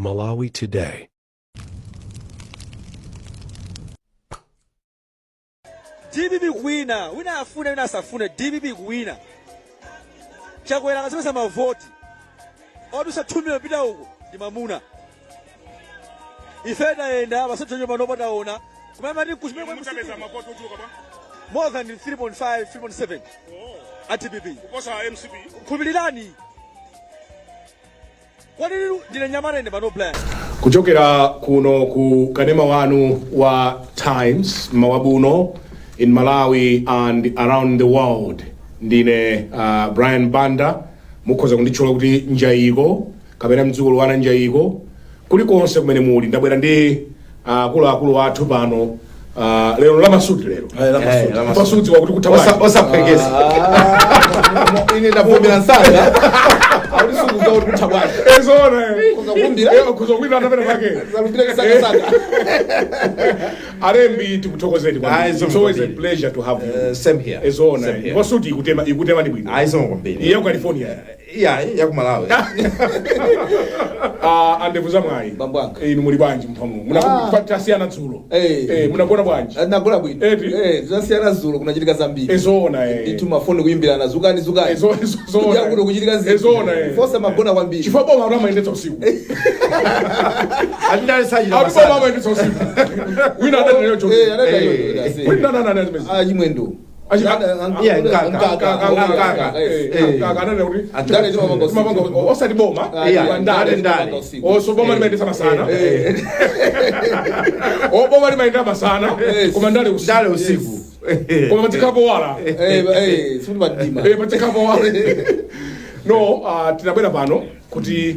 Malawi Today. DPP kuwina, wina afune wina asafune, DPP kuwina. Chakwera akazipeza mavoti odusa 2 million pita uko ndi mamuna. Ife tayenda pasachonyo panopo taona kumene mati kuchimene Mutapeza mavoti ochuluka bwa more than 3.5 3.7 a DPP. Kuposa MCP? Khulupirirani, kwani ndine nyamarende pano plan. Kuchokera kuno ku kanema wanu wa Times mawabuno in Malawi and around the world, ndine Brian Banda. Mukhoza kunditchula kuti Njayiko kapena mdzukulu wana Njayiko. Kulikonse kumene muli, ndabwera ndi akuluakulu athu pano lero lamasuti lero. Lamasuti. Pasuti wakuti kutha bwanji? Osaphwekesa, ine ndavomera nsanga akuti sikuza kuti kutha bwanji. Ezona. Kuza kulumbira? Kuza kulumbira atapena pake. Zalumbira kisakasaka. Alembi, tikuthokozeni kwambiri. Ayi, It's always a kwambiri. pleasure to have you. Same here. Ezona. Same here. Ndipo suti ikutema, ikutema ndi bwino. Ayi, zikomo kwambiri. Iye ku California. Iya, ya ku Malawi. Ah, andevu za mwayi. Bambo anga. Inu muli bwanji mphamu? Tasiyana dzulo. Munagona bwanji? Nagona bwino. Eti? Zinasiyana dzulo, kunachitika zambiri. Ezona. Ndithu mafoni kuyimbirana, zukani, zukani. Ezona. Kuja kuno kuchitika zinthu. Ezona. Fosa magona kwambiri. Chifukwa boma anthu amayendetsa usiku. Andali sachita Anthu boma masana. amayendetsa usiku. Wina adanena cho. Anadali cho. Wina ananena zimezi. Ah, Chimwendo. Yeah, Nkaka. Nkaka. Ananena kuti Ndale timapanga usiku. timapanga osati boma. Yeah, ndale. ndale. Oso boma limayendetsa masana. O boma limayendetsa masana. Koma ndale usiku. Ndale usiku. Koma padzikhapo wala. Sikuti padima. Padzikhapo wala. No, tinabwera pano kuti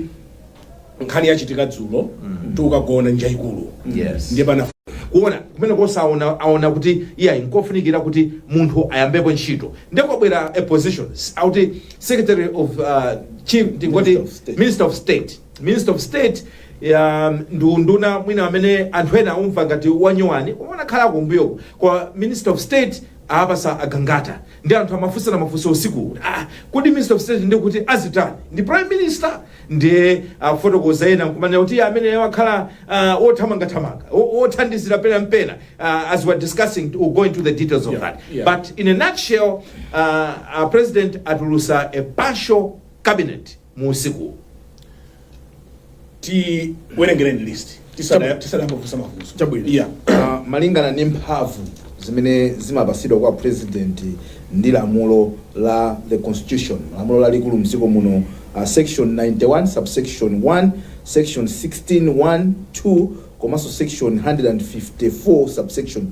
nkhani yachitika dzulo tukagona njayikulu. Ndiye pana Kuona kumene kosaona aona kuti iya nkofunikira kuti munthu ayambepo ntchito, ndekobwera a position auti secretary of chief ndingoti Minister of State. Minister of State, Minister of State ya ndi unduna mwina amene anthu ena aumva ngati wanyowani koma anakhala kumbuyoko. Kwa Minister of State apasa agangata ndi anthu amafunsana mafunso usiku kuti, ah, kodi Minister of State ndi kuti azitani? Ndi Prime Minister? Ndiye afotokoza ena nkumanena kuti iye amene wakhala othamangathamanga, othandizira pena mpena. As we're discussing, we'll go into the details of that, but in a nutshell, our President atulusa a partial cabinet mu usiku. Tiwerengereni list tisadayamba kufunsa mafunso. Chabwino. Malingana ndi mphamvu zimene zimapasidwa kwa President ndi lamulo la the Constitution, lamulo lalikulu mdziko muno, section 91 subsection 1, section 16 1 2 komanso section 154 subsection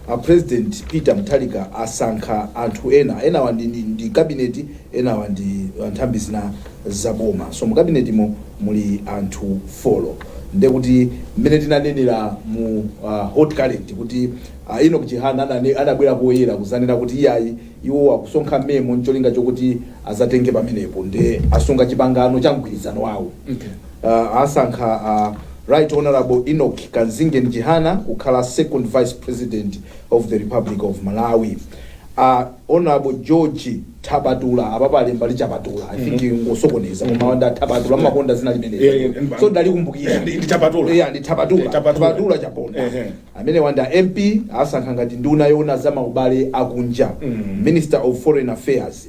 2, President Peter Mutharika asankha anthu ena. Enawa ndi cabinet, enawa ndi nthambi zina zaboma. So mu cabinetimo muli anthu 4. Ndekuti mmene tinanenera mu Hot Current kuti Enoch Chihana anabwera poyera kuzanena kuti iyayi, iwo akusonkha memo ncholinga chokuti azatenge pamenepo, nde asunga chipangano cha mgwirizano wawo. Asankha Right Honorable Enoch Kanzingeni Chihana kukhala Second Vice President of the Republic of Malawi. Honorable George Thabatula, apapa alemba lichapatula, I think ngosokoneza, koma wanda Thabatula, mmakonda zina limene. Yeah. So ndalikumbukira. Ndi Thabatula. Yeah, ndi Thabatula. Ndi Thabatula. Thabatula Chaponda. Amene wanda MP, asankha ngati nduna yoona za maubale akunja, Minister of Foreign Affairs.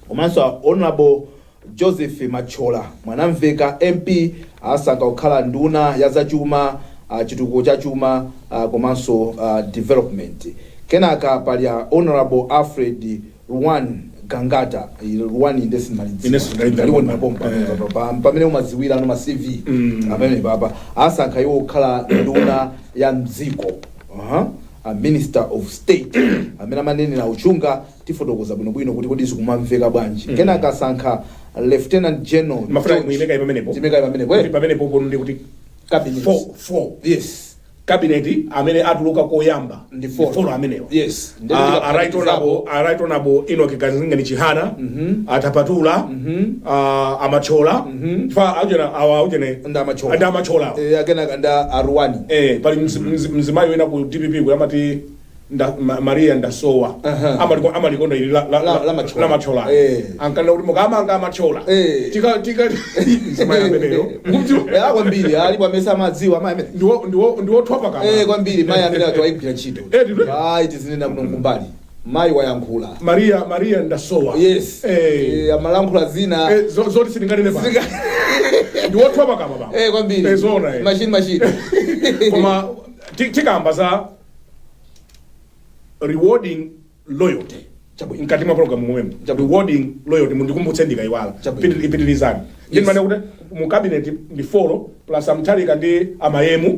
Komanso Honorable Joseph Machola Mwanamveka MP asankha kukhala nduna ya zachuma, chitukuko cha chuma, komanso development. Kenaka pali a Honorable Alfred Ruwan Gangata. Ruwan Ine sindinalidziwa. Ndalipompa pamene umadziwira ano ma CV amene papa asankha iwo kukhala nduna ya mdziko, a Minister of State amene amanenera uchunga. Tifotokoza bwinobwino kuti kodi zikumamveka bwanji. Kenaka asankha Lieutenant General Mafuta George- muimeka pamenepo. Timeka pamenepo. Kuti pamenepo pono ndi kuti Cabinet. Four, four. Cabinet amene atuluka koyamba Ndi four. Four amenewa. Yes. A Right Honorable Enoch Kanzingeni Chihana, atapatula, amachola fa ajena awa ujene. Ndi Amachola. Ndi Amachola. Kenaka nda Aruwani. Pali mzimayi wina ku DPP kuyamati Maria Ndasowa. Aha. Amalikonda ili La Machola. la Machola. Ankanena kuti mukamanga Machola. Eh. Tika tika mzimayi ameneyo. Eh, kwambiri alipo amene amadziwa amayi amene. Ndiwo thopa kama. Eh, kwambiri mayi amene ati wayigwira ntchito. Eh, ndithu. Ayi, tizinena kuno kumbali, mayi wayankhula. Maria Ndasowa. Yes. Eh. Eh, amalankhula zina. Eh, zoti sindinganene pa. Ndiwothwa kama pa. Eh, kwambiri. Eh, zona, eh. Machine, machine. Koma tikamba za rewarding loyalty Chabwino. mkati mwa program momwemo. Chabwino. Rewarding loyalty, mundikumbutse ndikayiwala. Chabwino. Ipitirizani. Ndimane kuti mu cabinet ndi 4 plus Amtalika ndi amayemu,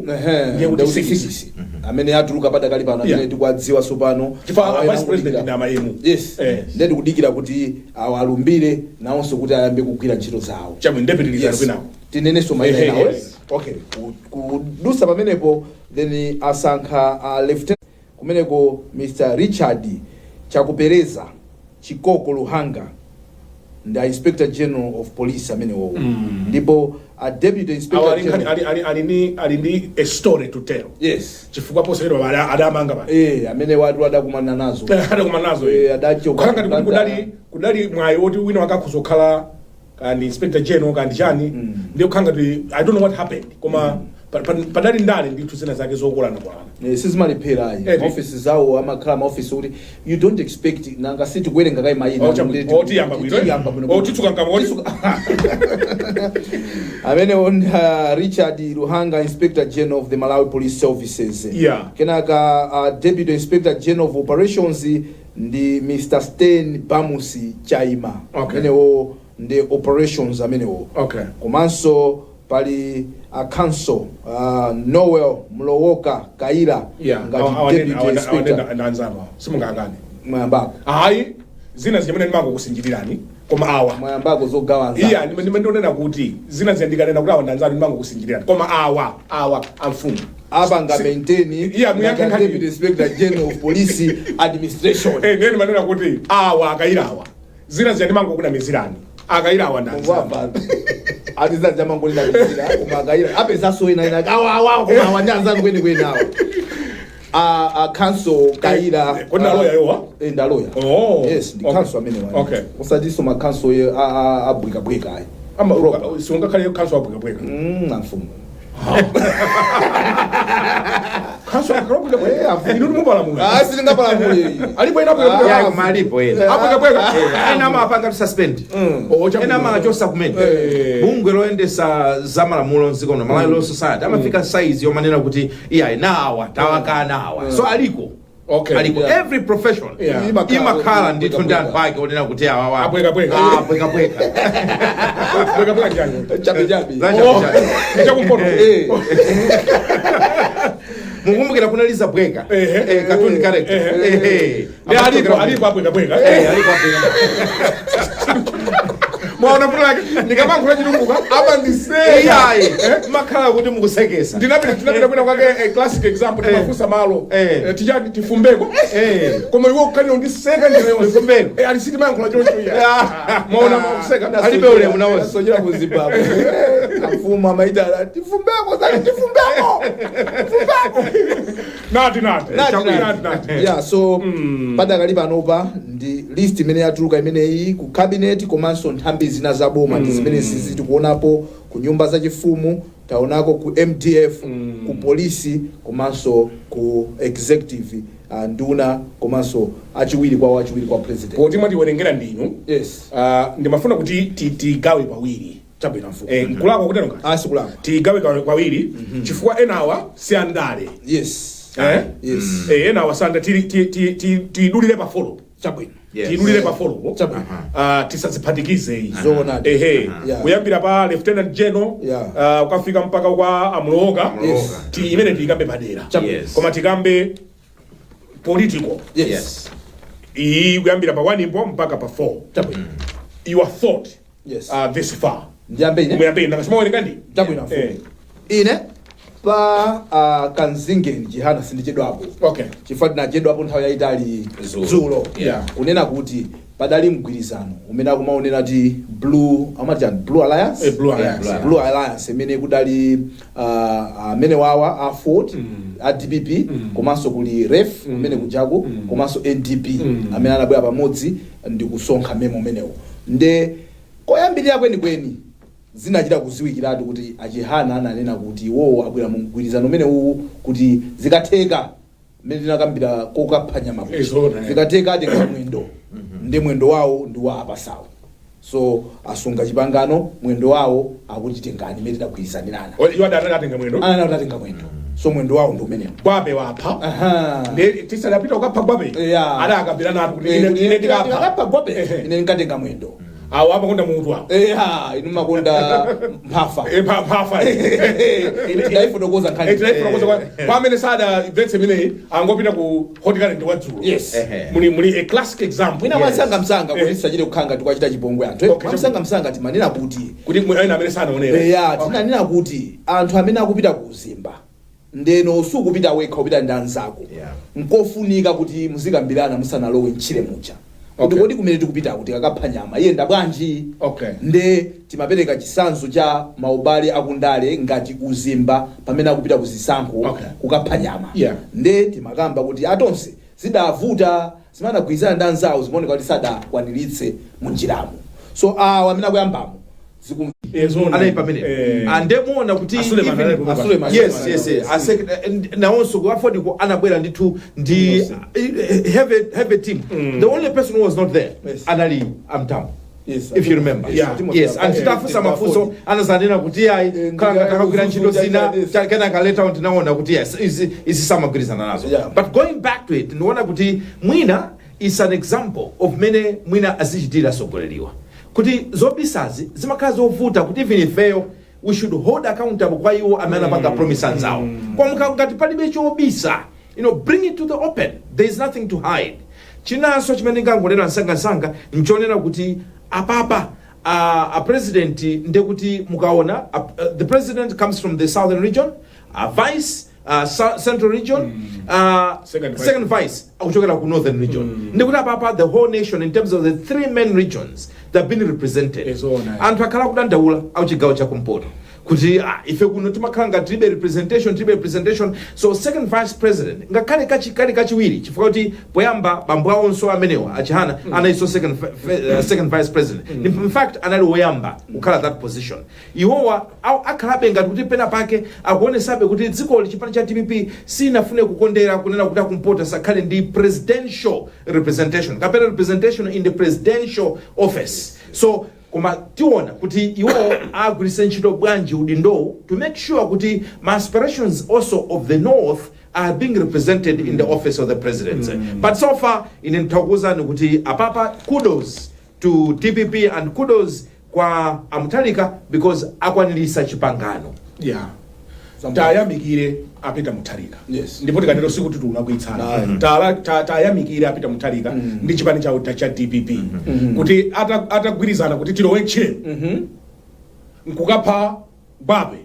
ndiye kuti ndekuti 6. 6 amene atuluka padakali pano, amene tikuwadziwa tsopano. Chifukwa Awa a vice ena president akudikira. ndi amayemu. Yes. Eh. Ndiye tikudikira kuti awa alumbire nawonso kuti ayambe kugwira ntchito zawo. Chabwino, ndepitirizani kwinako. Tinenenso mayina Ehe, enawo? yes. Okay. Kudusa pamenepo, then asankha lieutenant kumeneko Mr Richard Chakupereza Chikoko Luhanga, ndi a Inspector General of Police amenewowo, ndipo a Deputy Awa Inspector ali General. ali ndi a story to tell. Yes. Chifukwa posachedwa adamanga pa. Eh, amene watu adakumana nazo. Adakumana nazo. Eh, adachoka. Kukhala ngati kuti kudali mwayi woti wina wakakhuza kukhala kandi Inspector General kandi chani, ndiye kukhala ngati I don't know what happened, koma padali ndale ndithu zina zake zokolanakolana. Eh, sizimalephera ayi. Eh, maofisi zawo amakhala maofisi kuti you don't expect, nanga si tikuwerenga kayi mayina. Oh, chabwino. Oh, tiyamba bwino, eh? Tiyamba bwino. Oh, titsuka mkamwa, kodi? Amene Richard Luhanga, Inspector General of the Malawi Police Services. Kenaka Deputy Inspector General of Operations ndi Mr Stain Bamusi Chaima. Amenewo ndi operations amenewo. Komanso pali a counsel Noel Mlowoka Kaira ngati Deputy Inspector. Ndanzano simungakane. Mwayambako. Ayi, zina zimene ndimangokusinjirirani, koma awa Mwayambako zogawa anzanu. Iya, ndimene ndionena kuti zina ziyandikanena kuti awa ndanzanu, ndimangokusinjirirani, koma awa amfumu Apanga maintain Iya, muyankhe ngati nkhani. Deputy Inspector General of Police Administration. Eh, ndiye ndimanena kuti awa akayira awa, zina ziya ndimangokunamizirani, akayira awa ndanzanu. Mungwava atizaja mangolinamizira, koma akayira apezaso ena ena awa awa, koma awa ndi anzanu kwenikweni awa a counsel Kaira. Eh, kodi ndaloya yowa? Eh, ndaloya. Oh. Yes, ndi counsel amene wani. Usatinso ma counsel abwikabwika ayi. Sungakhale counsel abwekabweka. Amfumu. Counsel Eh, amfumu. akabwekabweka, inu mupalamula. Ah, sitingapalamule. Alipo ena abwekabweka. Ya, koma alipo ena. Abwekabweka. Ena amapanga suspend. Oh, chabwino. Ena amachosa kumene. Bungwe loyendesa za malamulo mdziko muno, Malawi Law Society, amafika size yomanena kuti iya, nawa tawakana awa, so aliko. Aliko. Every profession imakhala ndithu ndi anthu ake onena kuti awawa Abwekabweka. abwekabweka. Bwekabweka njani? Chabe chabe. Za chabe chabe. Chakumpoto. Eh. Mukumbukira kunali Zabweka? Ehe. Eh, cartoon character. Ehe. Ehe. Ndi alipo abwekabweka. Eh, aliko abwekabweka. Mwaona fulake ndikamankhula chitumbuka amandiseka. Iyayi, makhala kuti mukusekesa. Ndinapita kwina kwake, a classic example, timafunsa malo. Eh. Tijani tifumbeko. Eh. Koma iwo kukhalira ndiseka njira yonse. Tifumbeko. Eh, alisiti mayankhula choncho iya. Mwaona makuseka. Alibe ulemu nawonso. Sojera ku Zimbabwe, amfumu amaita tifumbeko, zali tifumbeko, tifumbeko. Nati nati. Nati, Nati nati. nati. Yeah, so padakali panopa ndi list imene yatuluka imeneyi ku cabinet komanso nthambi zina za boma, ndi zimene zizi tikuonapo ku nyumba zachifumu, taonako ku MDF, ku polisi komanso ku executive, nduna komanso achiwiri kwa president. Poti mwatiwerengera ndinu, Yes. ndimafuna kuti tigawe pawiri. Chabwino, mfumu. Eh, nkulakwa kutero ngati Asikulakwa. tigawe pawiri chifukwa enawa si andale. Yes. Eh? Yes. Eh, enawa sanda tidulire pa follow. Chabwino. Yes. Tidulire pa follow. Chabwino. Tisaziphatikize. Zoonadi. Ehe. Yeah. Kuyambira pa Lieutenant General ukafika mpaka kwa Amlowoka, Yes. ti imene tiyikambe padera. Chabwino. Yes. Koma tikambe political Yes. Yes. iyi kuyambira pa 1 impo mpaka pa 4. Chabwino. Your thought Yes. this far. Ndiyambe ine. Muyambe ine, ngasimawerenga ndi. Chabwino, mfumu. Eh. Ine pa Kanzingeni Chihana sindichedwapo, chifukwa tinachedwapo nthawi yayitali Dzulo. dzulo, Yeah. kunena kuti Padali mgwirizano umene akumaonera ti Blue, amati chani, Blue Alliance. Blue Alliance, yeah. Blue Alliance imene kudali amene wawa a Ford, a DPP, komanso kuli REF kumene kujaku, komanso NDP, amene anabwera pamodzi ndi kusonkha memo umenewo. Nde koyambirira kwenikweni zinachita kuziwikiratu kuti aChihana ananena kuti iwowo abwera mu mgwirizano umene uwu kuti zikatheka, mmene tinakambira kokapha nyama kuja. Izona, eh. Zikatheka atenga mwendo, ndi mwendo wawo ndi wa apasawo, so asunga chipangano, mwendo wawo akuti tengani imene tidagwirizanirana. Iwo adatenga mwendo. Anana kuti atenga mwendo, so mwendo wawo ndi umenewo. Gwape wapha. Ndi tisadapita kukapha gwape, adakambirana atu kuti ine ndikapha ndikapha gwape, ine ndikatenga mwendo. Awo amakonda mutu awo. Eya, inu makonda mphafa. Mphafa. Tidaifotokoza nkhani. Tinaifotokoza kwa amene sadamvetse imeneyi, angopita ku Hot Current wadzulo. Muli a classic example. Mwina mwansangamsanga, kuti tisachite kukhanga tikachita chipongwe anthu, Mwamsangamsanga timanena kuti kuti ena amene sanaonere. Eya, tinanena kuti anthu amene akupita ku uzimba, ndeno sukupita wekha, upita ndi anzako, nkofunika kuti muzikambirana musanalowe mtchire muja kuti kodi kumene tikupita kuti kakapha nyama iyenda bwanji? Nde timapereka chitsanzo cha maubale akundale ngati uzimba pamene akupita kuzisankho kukapha nyama. Nde timakamba kuti atonse zidavuta, zimene anagwirizana ndi anzawo zimaoneka kuti sadakwaniritse munjiramo, so awa amene akuyambamo zikum Zona. Anali pamene ande muona kuti Asuleman even- anali pamene. Asuleman. Yes, nawonso ku Aford ku anabwera ndithu ndi heavy team. The only person who was not there anali amtambo, if you remember. Yeah. Yes, and titafunsa mafunso anazanena kuti ayi, khala ngati akagwira ntchito zina. Kenaka later on tinaona kuti yes, izi samagwirizana nazo. But going back to it, ndikuona kuti mwina is an example of mene mwina azichitira asogoleriwa, kuti zobisazi zimakhala zovuta, kuti even ifeyo we should hold accountable kwa iwo amene anapanga promise anzawo. Koma ngati palibe chobisa, bring it to the open. There is nothing to hide. Chinanso chimene ndingangonena msangamsanga nchonena kuti apapa a president, ndekuti mukaona the president comes from the southern region, a vice central region, Second vice. Second vice akuchokera ku northern region. Ndikuti apapa the whole nation, in terms of the three main regions, they've been represented. Ezona. Anthu akhala kudandaula auchigawo chakumpoto kuti ife kuno timakhala ngati tilibe representation, tilibe representation. So second vice president, ngakhale kali kachiwiri, chifukwa kuti poyamba bambo awonso amenewa aChihana analinso second vice president. In fact, anali woyamba kukhala that position. Iwowa akhalabe ngati kuti pena pake akuonesabe kuti dzikoli, chipani cha DPP sinafune kukondera kunena kuti akumpoto sakhale ndi presidential representation kapena representation in the presidential office. So koma tiona kuti iwowo agwiritse ntchito bwanji udindowu to make sure kuti ma aspirations also of the north are being represented in the office of the presidency. But so far ine ndithakuwuzani kuti apapa kudos to DPP and kudos kwa aMutharika, because akwanirisa chipangano. Yeah, tayamikire apita Mutharika. Ndipo tikatero sikuti tiulakwitsana. Tayamikire apita Mutharika ndi chipani chawo cha DPP kuti atagwirizana kuti tilowe ntchito nkukapha gwape,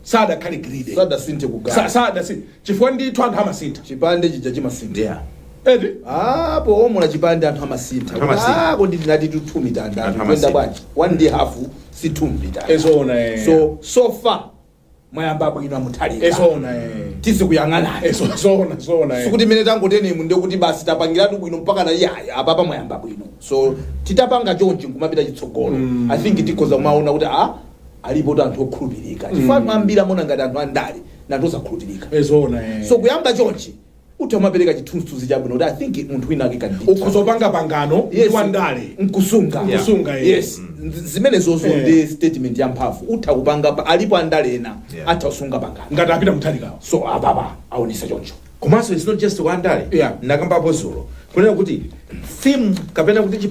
sadakhale greedy. Sadasinthe kugawa. Sadasi, chifukwa ndithu anthu amasintha. Chipande chija chimasintha. Eti. Apo omola chipande anthu amasintha. Anthu amasintha. Ah, kodi ndinati tu mitanda Anthu kwenda amasintha. bwanji? One ndi hafu si two mitanda. Ezona, eh. So far mwayamba bwino aMutharika. Ezona, eh. Tizikuyang'anani. Zona, zona, eh. Sikuti imene tangotenemu ndekuti basi tapangiratu bwino mpaka na yaya. Apapa mwayamba bwino, so titapanga chonchi nkumapita chitsogolo, I think tikhoza kumaona kuti a alipo kuti anthu okhulupirika, chifukwa anthu ambiri amaona ngati anthu andale ndi anthu osakhulupirika. Ezona, eh. So kuyamba chonchi utha umapereka chithunzithunzi chabwino kuti I think munthu wina ake can be Ukhozopanga pangano ndi wandale nkusunga. Nkusunga, eh. Yes, zimene zozo ndi statement ya mphamvu. Utha kupanga alipo andale ena atha kusunga pangano ngati apita Mutharikawo. So apapa aonesa choncho. Komanso it's not just kwa andale. Nakambapo zulo kunena kuti theme kapena kuti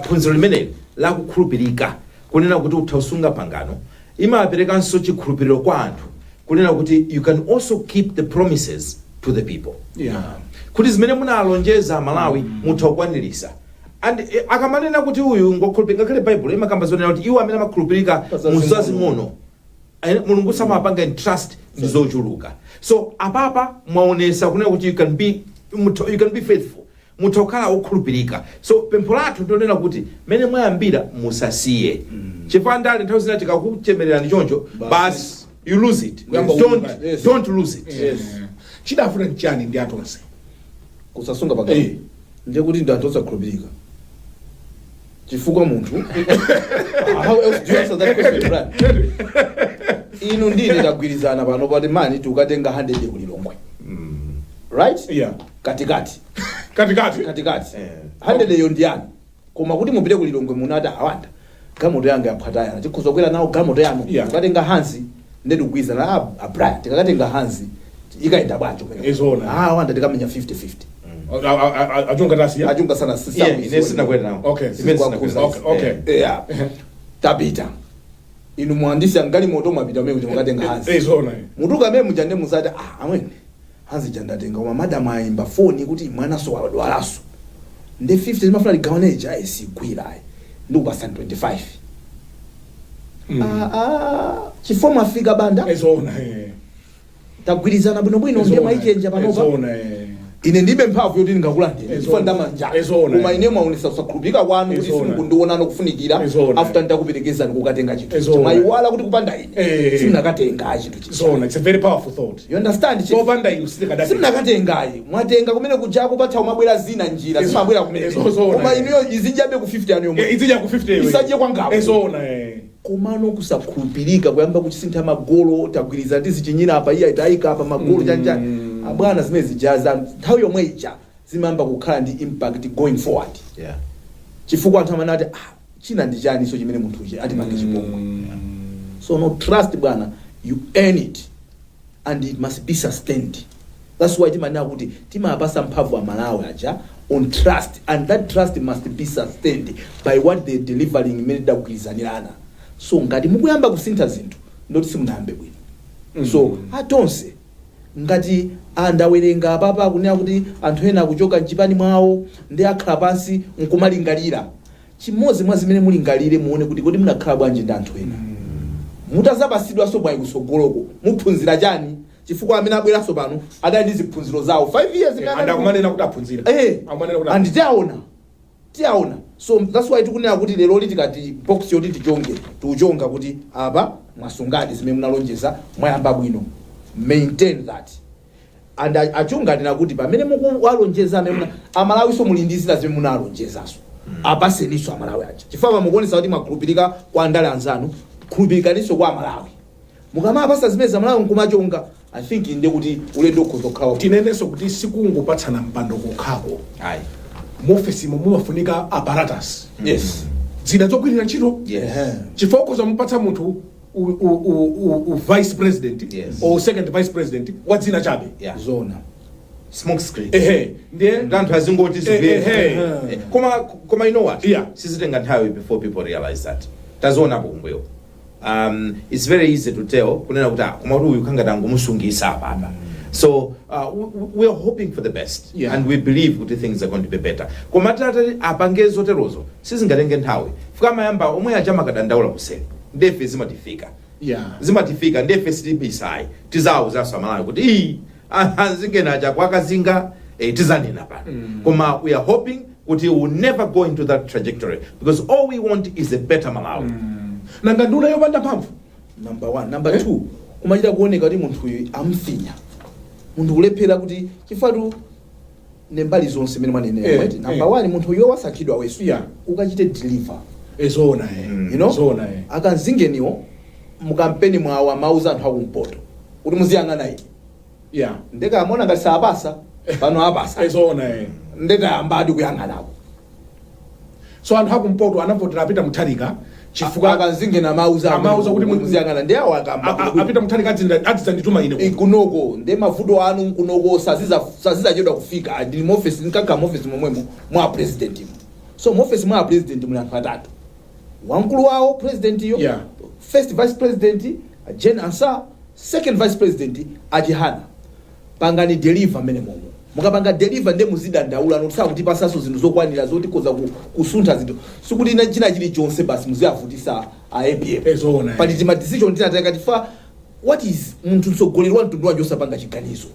phunziro limeneli lakukhulupirika, kunena kuti utha kusunga pangano, imaperekanso chikhulupiriro kwa anthu kunena kuti you can also keep the promises to the people, kuti zimene munalonjeza Malawi mutha kukwanirisa. And akamanena kuti uyu ngokhulupirika, ngakhale Bible imakamba zonena kuti iwo amene amakhulupirika mu zazing'ono, Mulungu samapanga entrust ndi zochuluka. So apapa mwaonesa kunena kuti you can be faithful. Mutha kukhala okhulupirika. So pempho lathu ndionena kuti mene mwayambira musasiye, chifukwa ndale nthawi zina tikakuchemererani choncho, basi, you lose it. Kuyamba Don't, kuuluka. don't lose it. Yes. Chidafuna nchani ndi atonse? Kusasunga pangano. Ndiye kuti ndi anthu osakhulupirika, chifukwa munthu, how else do you answer that question, Brian? Inu ndine tagwirizana pano pati mani tikukatenga 100 kulilongwe, right? Yeah. Katikati. Katikati. Katikati. 100 iyo ndiyani, koma kuti mupite kulilongwe munati, "Awanda, galimoto yanga yaphwatayana, tikhoza kukwera nawo galimoto yanu?" Kukatenga hansi, ndikugwirizana a Brian, tikakatenga hansi ikayenda bwanji kumene? Izona. Ah, awanda, tikamenya 50-50. Achunga tasiya. Achunga sana. Yeah, ine sinakwera nawo. Imene sinakwera nawo. Yeah, tapita, inu muhandisi angalimoto, mwapita umene kuti mukatenga hansi. Izona. Mutuka amene muja, ndi muzati, "Ah, amwene, hansi jandatenga, koma madamu ayimba foni kuti mwanaso wadwalaso, ndi 50 zimafuna ligawaneja, ayi, sigwira, ayi, ndikupasani 25." Ah, ah, chifukwa mwafika banda. Izona. Tagwirizana bwinobwino, ndiye mwayichenja panopa. Izona. Ine ndibe mphamvu yoti ndingakulandire chifukwa Izona. ndamanja, Izona. koma ine mwaonesa kusakhulupirika kwanu kuti Izona. simukundionano kufunikira. Izona. After ndakuperekezani kukatenga chinthu, Izona. mwayiwala kuti kupanda ine simunakatenga chinthu chicha. Zona, it's a very powerful thought. You understand, chief? Popanda inu sitikadati. Simunakatengayi, mwatenga kumene kujako, patha umabwera zina njira zimabwera kumene. Izona. Koma inuyo izijabe ku 50 anu yomwe. Izija ku 50 iwe. Isaje kwa ngapo. Izona. Komano kusakhulupirika kuyamba kuchisintha magolo, tagwirizana tizichinyira apa, iya itayika apa magolo, chanchani, abwana, zimene zijaza nthawi yomwe ija zimayamba kukhala ndi impact going forward, chifukwa anthu amanati, "Ah, china ndi chani?" So chimene munthu uchi atipange chipongwe. So no trust, bwana, you earn it and it must be sustained. That's why timanena kuti timapasa mphamvu amalawi aja on trust, and that trust must be sustained by what they're delivering imene tidagwirizanirana. So ngati mukuyamba kusintha zinthu, ndoti simunayambe bwino. So atonse, ngati andawerenga apapa akunena kuti anthu ena akuchoka mchipani mwawo ndi akhala pansi nkumalingalira, chimodzi mwa zimene mulingalire, muone kuti kodi munakhala bwanji ndi anthu ena. Mutazapasidwanso bwayi kusogoloko, muphunzira chani? Chifukwa amene abweranso pano adali ndi ziphunziro zawo 5 years imene And akumanena kuti aphunzira. Akumanena kuti And tiaona, tiaona. So that's why tikunena kuti lero tikati box yoti tichonge, tiuchonga kuti apa mwasungadi zimene munalonjeza, mwayamba bwino, maintain that. And achunga ndina kuti pamene mukuwalonjeza amene muna amalawiso, muli ndi zina zimene munalonjezaso, apaseniso amalawi aja, chifukwa mukuonesa kuti mwakhulupirika kwa andale anzanu, khulupirikaninso kwa amalawi. Mukamapasa zimene amalawi nkumachonga, I think ndi kuti ulendo ukhoza kukhala wabwino. Tinenenso kuti sikungopatsana mpando kokhako. Ayi. Muofesimo mumafunika apparatus, zida zogwirira ntchito, chifukwa ukhoza mupatsa munthu u vice president or second vice president wa dzina chabe. Zona. Smoke screen. Ehe, ndiye Ndi anthu azingoti Ehe. Koma you know what? Sizitenga nthawi before people realize that. Tazionapo kumbuyo. It's very easy to tell kunena kuti, ah, koma kuti uyu khangati angomusungisa apapa. So we are hoping for the best and we believe kuti things are going to be better. Koma tati apange zoterozo, sizingatenge nthawi fika amayamba omwe aja makadandaula kuseri, ndefe zimatifika. Zimatifika, ndefe sitibisayi, tizawuzanso amalawi kuti iyi azingena aja kwakazinga, tizanena pano. Koma we are hoping kuti we will never go into that trajectory, because all we want is a better Malawi. Nanga nduna yopanda mphamvu? Number one. Number two, kumachita kuoneka kuti munthu uyu amfinya, munthu kulephera kuti chifatu nembali zonse imene mwanenera. Right? Number one, munthu uyo wasankhidwa wesu, ukachite deliver. Ezona. You know? Zona. Akanzingeniwo mukampeni mwawo amauza anthu akumpoto kuti muziyang'ana ine. Ndekamaona ngati saapasa pano, apasa. Ezona. Ndekayambadi kuyang'anako. So anthu akumpoto anavotera apita Mutharika chifukwa Akanzingeni amauza Amauza kuti muziyang'ana, ndi awo akamba apita Mutharika adzidzandituma ine kuno. Kunoko nde mavuto anu kunoko sazizachedwa kufika. Ndili muofesi, nkakha muofesi momwemo mwa president imo. So muofesi mwa president muli anthu atatu: wamkulu wawo president iyo, first vice president Jane Ansah, second vice president Achihana. Pangani deliver mmene momo. Mukapanga deliver, nde muzidandaula nokuti sakutipasanso zinthu zokwanira zoti koza kusuntha zinthu. Sikuti ina china chilichonse basi muziyavutisa a APM. Ezona. Pali tima decision tinatenga, tifa what is munthu mtsogoleri wa mtundu wanji osapanga chiganizo?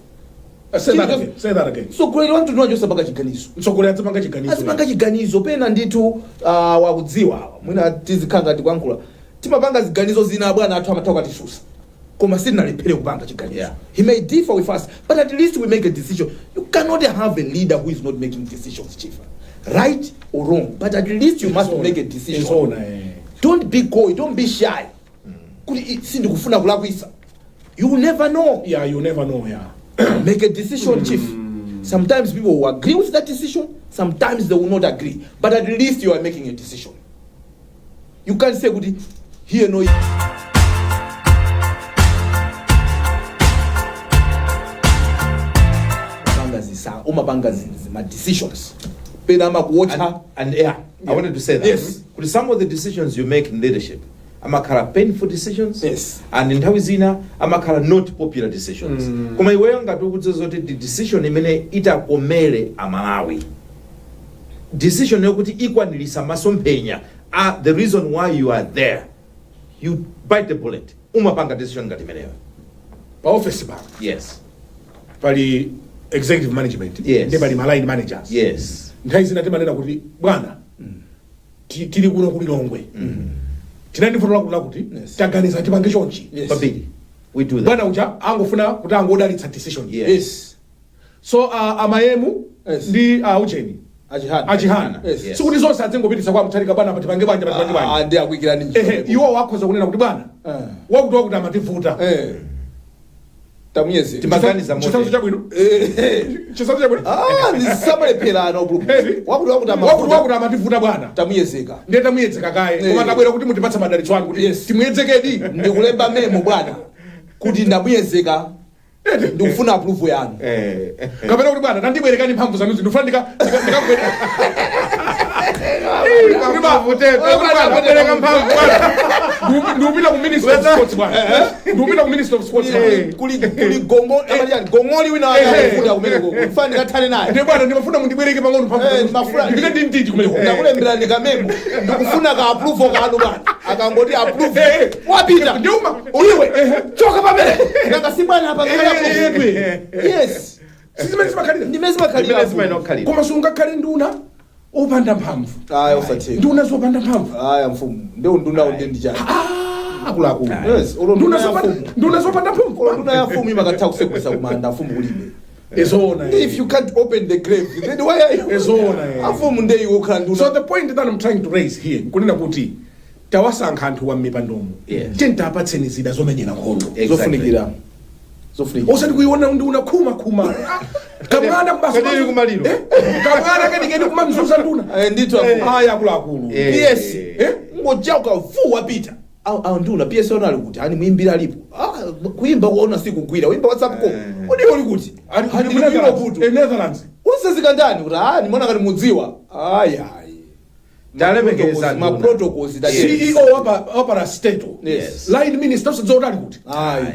Say that again. Say that again. Mtsogoleri wa mtundu wanji osapanga chiganizo? Mtsogoleri azipanga chiganizo. Azipanga chiganizo. Pena ndithu wakudziwa, mwina tizikhala ngati kuyankhula, timapanga ziganizo zina, bwana athu amatha kukatisusa, koma sitinalephere kupanga chiganizo. He may differ with us, but at least we make a decision. You cannot have a leader who is not making decisions, chief. Right or wrong, but at least you must make a decision. Zoona, eh. Don't be coy, don't be shy kuti sindikufuna kulakwisa. You will never know. Yeah, you never know, yeah. Make a decision, chief. Sometimes people will agree with that decision, sometimes they will not agree, but at least you are making a decision. You can't say kuti here no. Umapanga ma decisions, pena amakuwotcha. And yeah, I wanted to say that. Kuti some of the decisions you make in leadership amakhala painful decisions. And nthawi zina amakhala not popular decisions. Koma iweyo ngati ukudziwa zoti the decision imene itakomere Amalawi, decision yokuti ikwanirisa masomphenya a the reason why you are there, you bite the bullet, umapanga decision ngati imeneyo. Pa office pa pali executive management, ndi pali ma line managers. Nthawi zina timanena kuti, bwana, tili kuno ku Lilongwe, tinandifotola kuna kuti taganiza tipange chonchi. Kwambiri we do that. Bwana uja angofuna kuti angodalitsa decision. So amayemu ndi ucheni Achihana. Achihana, sikuti zonse adzingopitisa kwa Mutharika, bwana, patipange bwanja, patipange bwanja. Ah, ndi akuyikirani. Ehe, iwo wakhoza kunena kuti, bwana, wakuti wakuti amativuta. Eh, tamuyezi. Timaganiza Chitsanzo motere. chabwino, chitsanzo chabwino. Ah, ndisamalephera bulu. Edi. Wakuti wakuti Wakuti amavuta. wakuti amativuta, bwana. Tamuyezeka. Ndiye tamuyedzeka kaye, koma tabwera kuti mutipatse madalitso anu kuti timuyedzekedi. Ndikulemba memo, bwana, kuti ndamuyezeka, ndikufuna approval yanu. Kapena kuti, bwana, tandibwerekani mphamvu zanuzi, ndikufuna ndikagwera. Bwereka mphamvu, bwana. Ndikupita ku Ministry of Sports, bwana. Ndikupita ku Ministry of Sports, bwana. Kuli gongo amati gongoli wina akuvuta kumeneko, ndifuna ndikathane naye. Ndiye bwana, ndimafuna mundibwereke pang'ono mphamvu Eh, zanuzi. Ndipite ndi mtiti kumeneko. Ndakulembera ndikamemo, ndikufuna ka approval kanu, bwana. Akangoti approve, wapita. Ndiuma. Iwe choka pamene nanga si bwana apa. Eh, Yes. Sizimene zimakhalira. Ndimene zimakhalira. Zimene zimayenera. Koma sungakhale nduna opanda mphamvu. Aya, usatheka. Nduna zopanda mphamvu. Aya, mfumu, ndio nduna unde ndi chani? Akuluakulu. Yes, ulo Nduna nduna ya zopanda mfumu. Nduna zopanda mphamvu. Ulo nduna ya mfumu imakatha kusegulisa kumanda, mfumu kulibe. Ezona. If you can't open the grave, then why are you Ezona, eh. afumu nde iwe ukhala nduna? So the point that I'm trying to raise here nkunena kuti tawasankha anthu wa m'mipandomo, tentapatseni zida zomenyera nkhondo. Zofunikira, zofunikira. Osati kuiona nduna khuma khuma, kamwana kubasa. Kadiri kumaliro. Eh? Kamwana kenikeni kumamzuza nduna. Eh, ndithu afumu. Aya, akuluakulu. PS ngojauka fu wapita au nduna PS ona ali kuti ani muimbira alipo. Ah, kuimba kuona si kugwira uimba WhatsApp ko odi uli kuti Ali Ali ku ku Netherlands. Europe. Eh, Netherlands. Usazika ndani kuti ah, nimeona kati mudziwa ayi ayi. Ndalemekeza ma nduna. protocols that CEO wa parastatal, line minister, usadziwa kuti ali kuti. Ayi.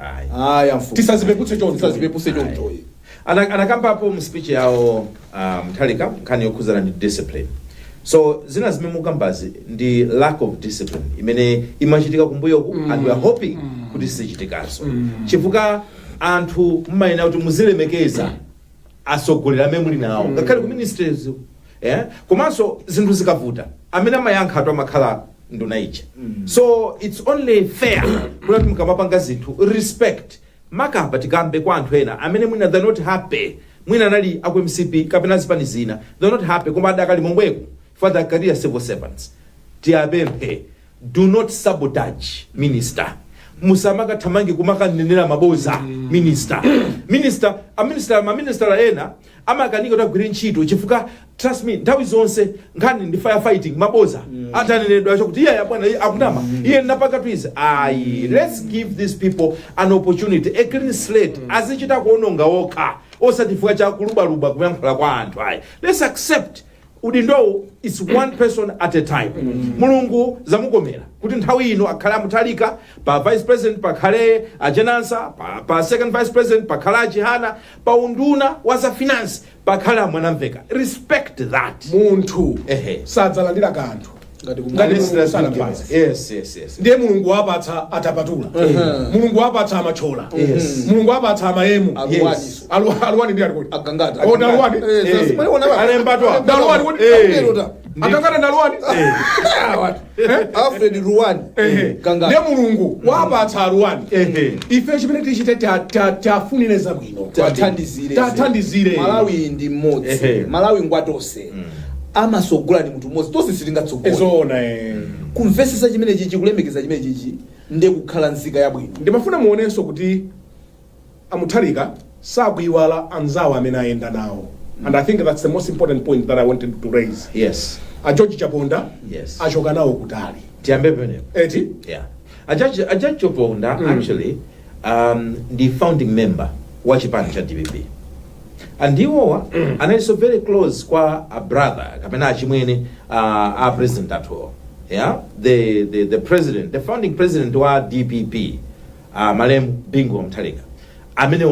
Ayi. Ayi, amfumu. Tisazipeputse choncho. Tisazipeputse choncho. Anakambapo mu speech yawo Mutharika nkhani yokhuzana ndi discipline. So zina zimene mukambazi ndi lack of discipline imene imachitika kumbuyoku, and we are hoping kuti sizichitikanso, chifukwa anthu mmayenera kuti muzilemekeza atsogoleri amene muli nawo, ngakhale ku ministries, eh? Komanso zinthu zikavuta, amene amayankha atu amakhala nduna ija. So it's only fair kuti mukamapanga zinthu, respect makamba. Tikambe kwa anthu ena amene mwina they're not happy, mwina anali aku MCP kapena zipani zina, they're not happy koma adakali momweko for their career civil servants, tiyapemphe, do not sabotage minister. Musamakathamange kumakanenera maboza minister. Minister, a minister, maminister ena amakanika kuti agwire ntchito chifukwa, trust me, nthawi zonse nkhani ndi firefighting, maboza atanenedwa chokuti iye bwana, iye akunama, iye napaka twizi. Ayi, let's give these people an opportunity, a clean slate, azichita kuononga okha, osati chifukwa cha kulubaluba kuyankhula kwa anthu, ayi. Let's accept udindowu is one person at a time. Mulungu zamukomera kuti nthawi ino akhale aMutharika pa vice president, pakhale a Jane Ansah pa second vice president, pakhale aChihana pa unduna wa za finance, pakhale aMwanamveka. Respect that. Munthu Ehe. sadzalandira kanthu. Ngati Ngati Unless Mulungu there's been sanapatse. given. Yes. Ndiye Mulungu wapatsa atapatula, Mulungu wapatsa amachola, Mulungu wapatsa amayemu. Aluwani. Aluwani ndi alikoti? Agangata. Oh, ndaluwani. Alembatwa. Ndaluwani kuti agangata ndaluwani. Alfred Ruwani. Gangata. Ndiye Mulungu wapatsa aluwani. Ife chimene tichite, tafunire zabwino. Tathandizire. Tathandizire. Malawi ndi mmodzi. Malawi ngwatonse, amasogola ni munthu mmodzi, tonse sitingatsogole. Ezona, eh. Kumvesesa chimene chichi, kulemekeza chimene chichi, ndiye kukhala nzika yabwino. Ndimafuna muonenso kuti amutharika sakuiwala anzawo amene ayenda nawo, and I think that's the most important point that I wanted to raise. A George Chaponda achoka nawo kutali. Tiyambe pamenepo. Eti. Yeah, a Judge Chaponda actually ndi founding member wa chipani cha DPP, and iwowa analinso very close kwa a brother kapena achimwene a president athuwo, yeah, the president, the founding president wa DPP, malemu Bingu Mutharika, amene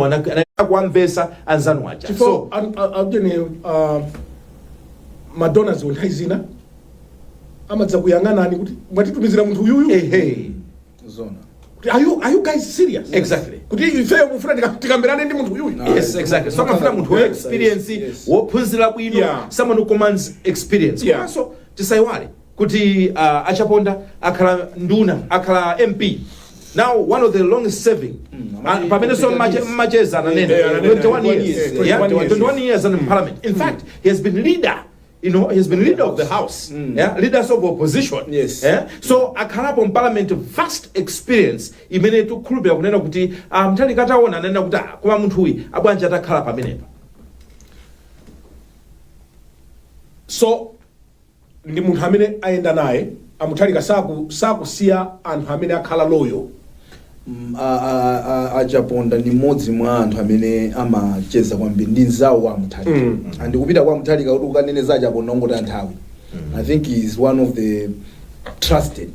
anakuwamvesa anzanu aja. Chifo So ajene madonors nthawi zina amadza kuyang'anani kuti mwatitumizira munthu uyuyu, Ehe. Zona. Kuti are you guys serious? Exactly. Kuti ifeyo mufuna tikambirane ndi munthu uyuyu? Yes, exactly. So amafuna munthu wa experience, wophunzira bwino, someone who commands experience. Komanso tisayiwale kuti achaponda akhala nduna, akhala MP, now one of the longest serving. Pamene so mmacheza ananena ananena, 21 years. 21 Yeah, years. 21 years in parliament. In fact, he has been leader you know he has been leader of the house, yeah, leaders of opposition. Yeah? So akhalapo mparliament, vast experience imene tikukhulupirira kunena kuti Mutharika ataona ananena kuti, "Ah, koma munthu uyu abwanji atakhala pamenepa?" So ndi munthu amene ayenda naye amutharika, sakusiya anthu amene akhala loyal. Achaponda ndi mmodzi mwa anthu amene amacheza kwambiri ndi mzawo wa Mutharika. Andikupita kwa Mutharika kuti ukanene za Achaponda ungoti anthawi. I think he is one of the trusted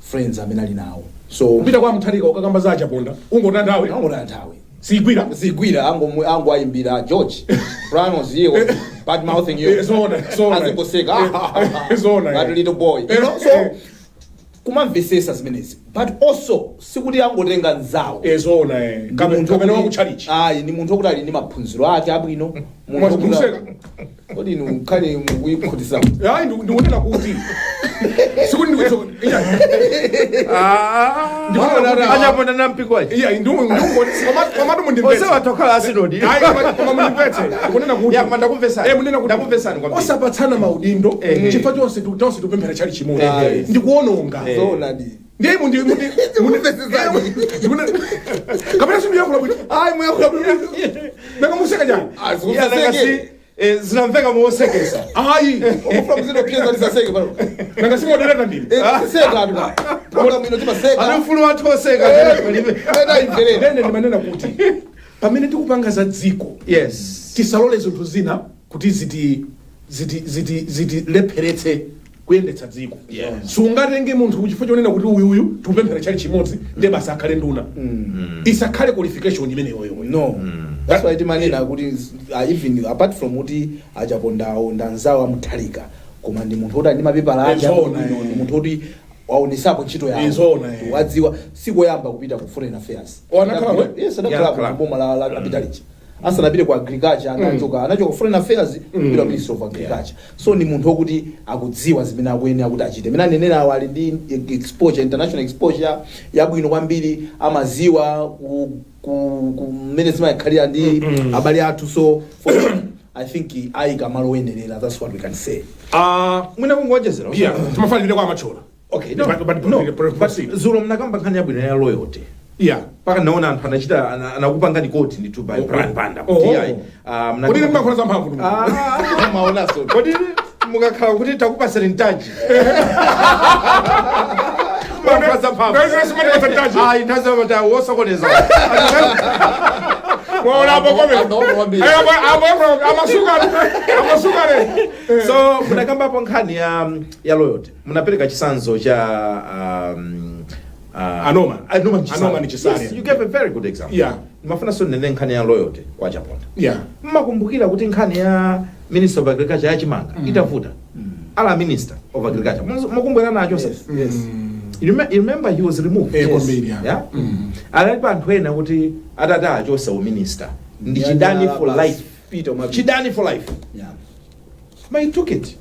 friends amene ali nawo, so Kupita kwa Mutharika ukakamba za Achaponda ungoti anthawi. Angoti anthawi. Sigwira. Zigwira, ango ayimbira, "George, Brian was here, was bad mouthing you." Zona, zona. Azingoseka. Zona, That little boy, so kumamvesesa zimenezi, but also sikuti angotenga nzawo. Zona, eh. Ndi munthu Kapena wokuti- wakutchalichi. Ayi, ndi munthu wokuti ali ndi maphunziro ake abwino. Munthu wokuti- Museka. Kodi inu khali mukuyikhutisa? Ayi, ndikunena kuti sikuti ndikuti Achaponda na mpingo wachi. iya, komatu mundimvetse. Onse watokhala asinodi. Ayi, koma mundimvetse, ndikunena kuti Ya, koma ndakumvesani. Munena kuti Ndakumvesani kwambiri. osapatsana maudindo chifukwa chonse tonse tikupemphera chali chimodzi ndikuononga. Zoonadi. Ndiye mundi mundi Ndikumvesesani. Kapena sindiyankhula bwino? Ayi, muyankhula bwino. Nanga museka chani? Ya, nanga si zinamveka mosekesa. Ayi. Ukufuna muzindopyeza tisaseke pano. Nanga simodereta ndini? Tiseka atu pa program ino timaseka. Ali mfulu wathu oseka. Ena imverera. Ndene ndimanena kuti pamene tikupanga za dziko, tisalole zinthu zina kuti ziti ziti ziti zitilepheretse kuyendetsa dziko. Sungatenge munthu chifukwa chonena kuti uyuyu tikupemphera chali chimodzi, ndiye basi akhale nduna. Isakhale qualification imeneyoyo. No, that's why timanena kuti even apart from kuti Achapondawo ndanzawo amutharika, koma ndi munthu woti ali ndi mapepala ake Ezona, abwino, eh. ndi munthu woti waonesapo ntchito yawo. Ezona, eh. Wadziwa, sikoyamba kupita ku foreign affairs. Oh, anakhala Yes, anakhala Yeah, ku boma la Pitalichi asanapite ku agriculture. Anachoka foreign affairs kupita ministry of agriculture. So ni munthu wokuti akudziwa zimene akuyenera kuti achite. Mene anenera awo, ali ndi exposure, international exposure yabwino kwambiri, amaziwa ku mmene zimakhalira ndi abale athu. So for him, I think ayika malo oyenerera. That's what we can say. Ah, mwina kungonjezera. Yeah, timafanire kwa Amachola. Okay, no, But- no, but- but zulo mnakamba nkhani yabwino ya loyalty, mpaka naona anthu anachita anakupangani quote ndithu by Brian Banda kuti ayi, ah, Kodi ndimakhula za mphamvu? Ah, maonaso. Kodi mukakhala kuti takupasani mtaji, Makhula za mphamvu. Ayi, nthawi wosokoneza. Anaona kwambiri. Amasukane. So munakambapo nkhani ya loyalty, munapereka chitsanzo cha Anoma. Anoma Chisale. Anoma ni Chisale. Yes, you gave a very good example. Mafuna so nene nkhani ya loyalty kwa Chaponda. Mmakumbukira kuti nkhani ya minister of agriculture yachimanga itavuta, Ala minister of agriculture, mukumbwera nacho. Yes. You remember he was removed? Eh, kwambiri, yeah. Yeah? Analipo anthu ena kuti atati achosa uminister ndi chidani for life. Peter Mabi. Chidani for life. But he took it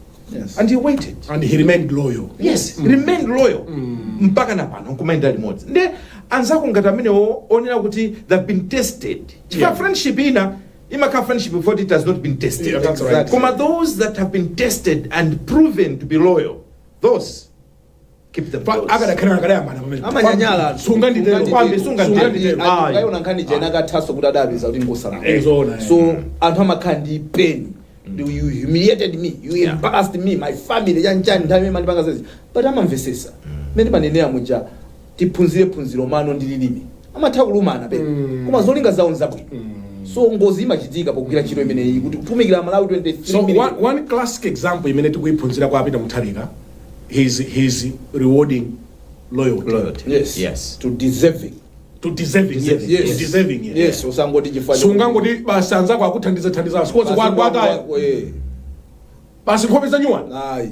and he waited. And he remained loyal. Yes, remained loyal mpaka na pano nkumayenda limodzi nde anzako ngati amenewo onena kuti they've been tested, chifukwa friendship ina imakhala friendship before it has not been tested. Yeah, that's right. Koma those that have been tested and proven to be loyal, those keep them close. Akadakhala akadayambana pamene. Amanyanyala. Sunganditero. Kwambi, sunganditero. Sunganditero. Ayiona nkhani jena akathaso kuti adapeza kuti ngosalama. Eh, zoona, eh. So anthu amakhala ndi pain. You humiliated me, you embarrassed me, my family, chanchani, nthawi imene mandipanga zezi, but amamvesesa mmene panenera muja, tiphunzire phunziro mano ndi lilime, amatha kulumana pena, koma zolinga zawo nzabwino. So ngozi imachitika pogwira ntchito imeneyi kuti kutumikira Malawi 23 So million. one classic example imene tikuiphunzira kwa Peter Mutharika, he's rewarding loyalty. Loyalty. Yes. Yes. To deserving. To deserving, yes. Yes. To deserving, yes. Yes, usangoti chifukwa Sungangoti basi anzako akuthandiza thandiza sikozi kwa kwataya basi nkhope za nyuwani. Ayi.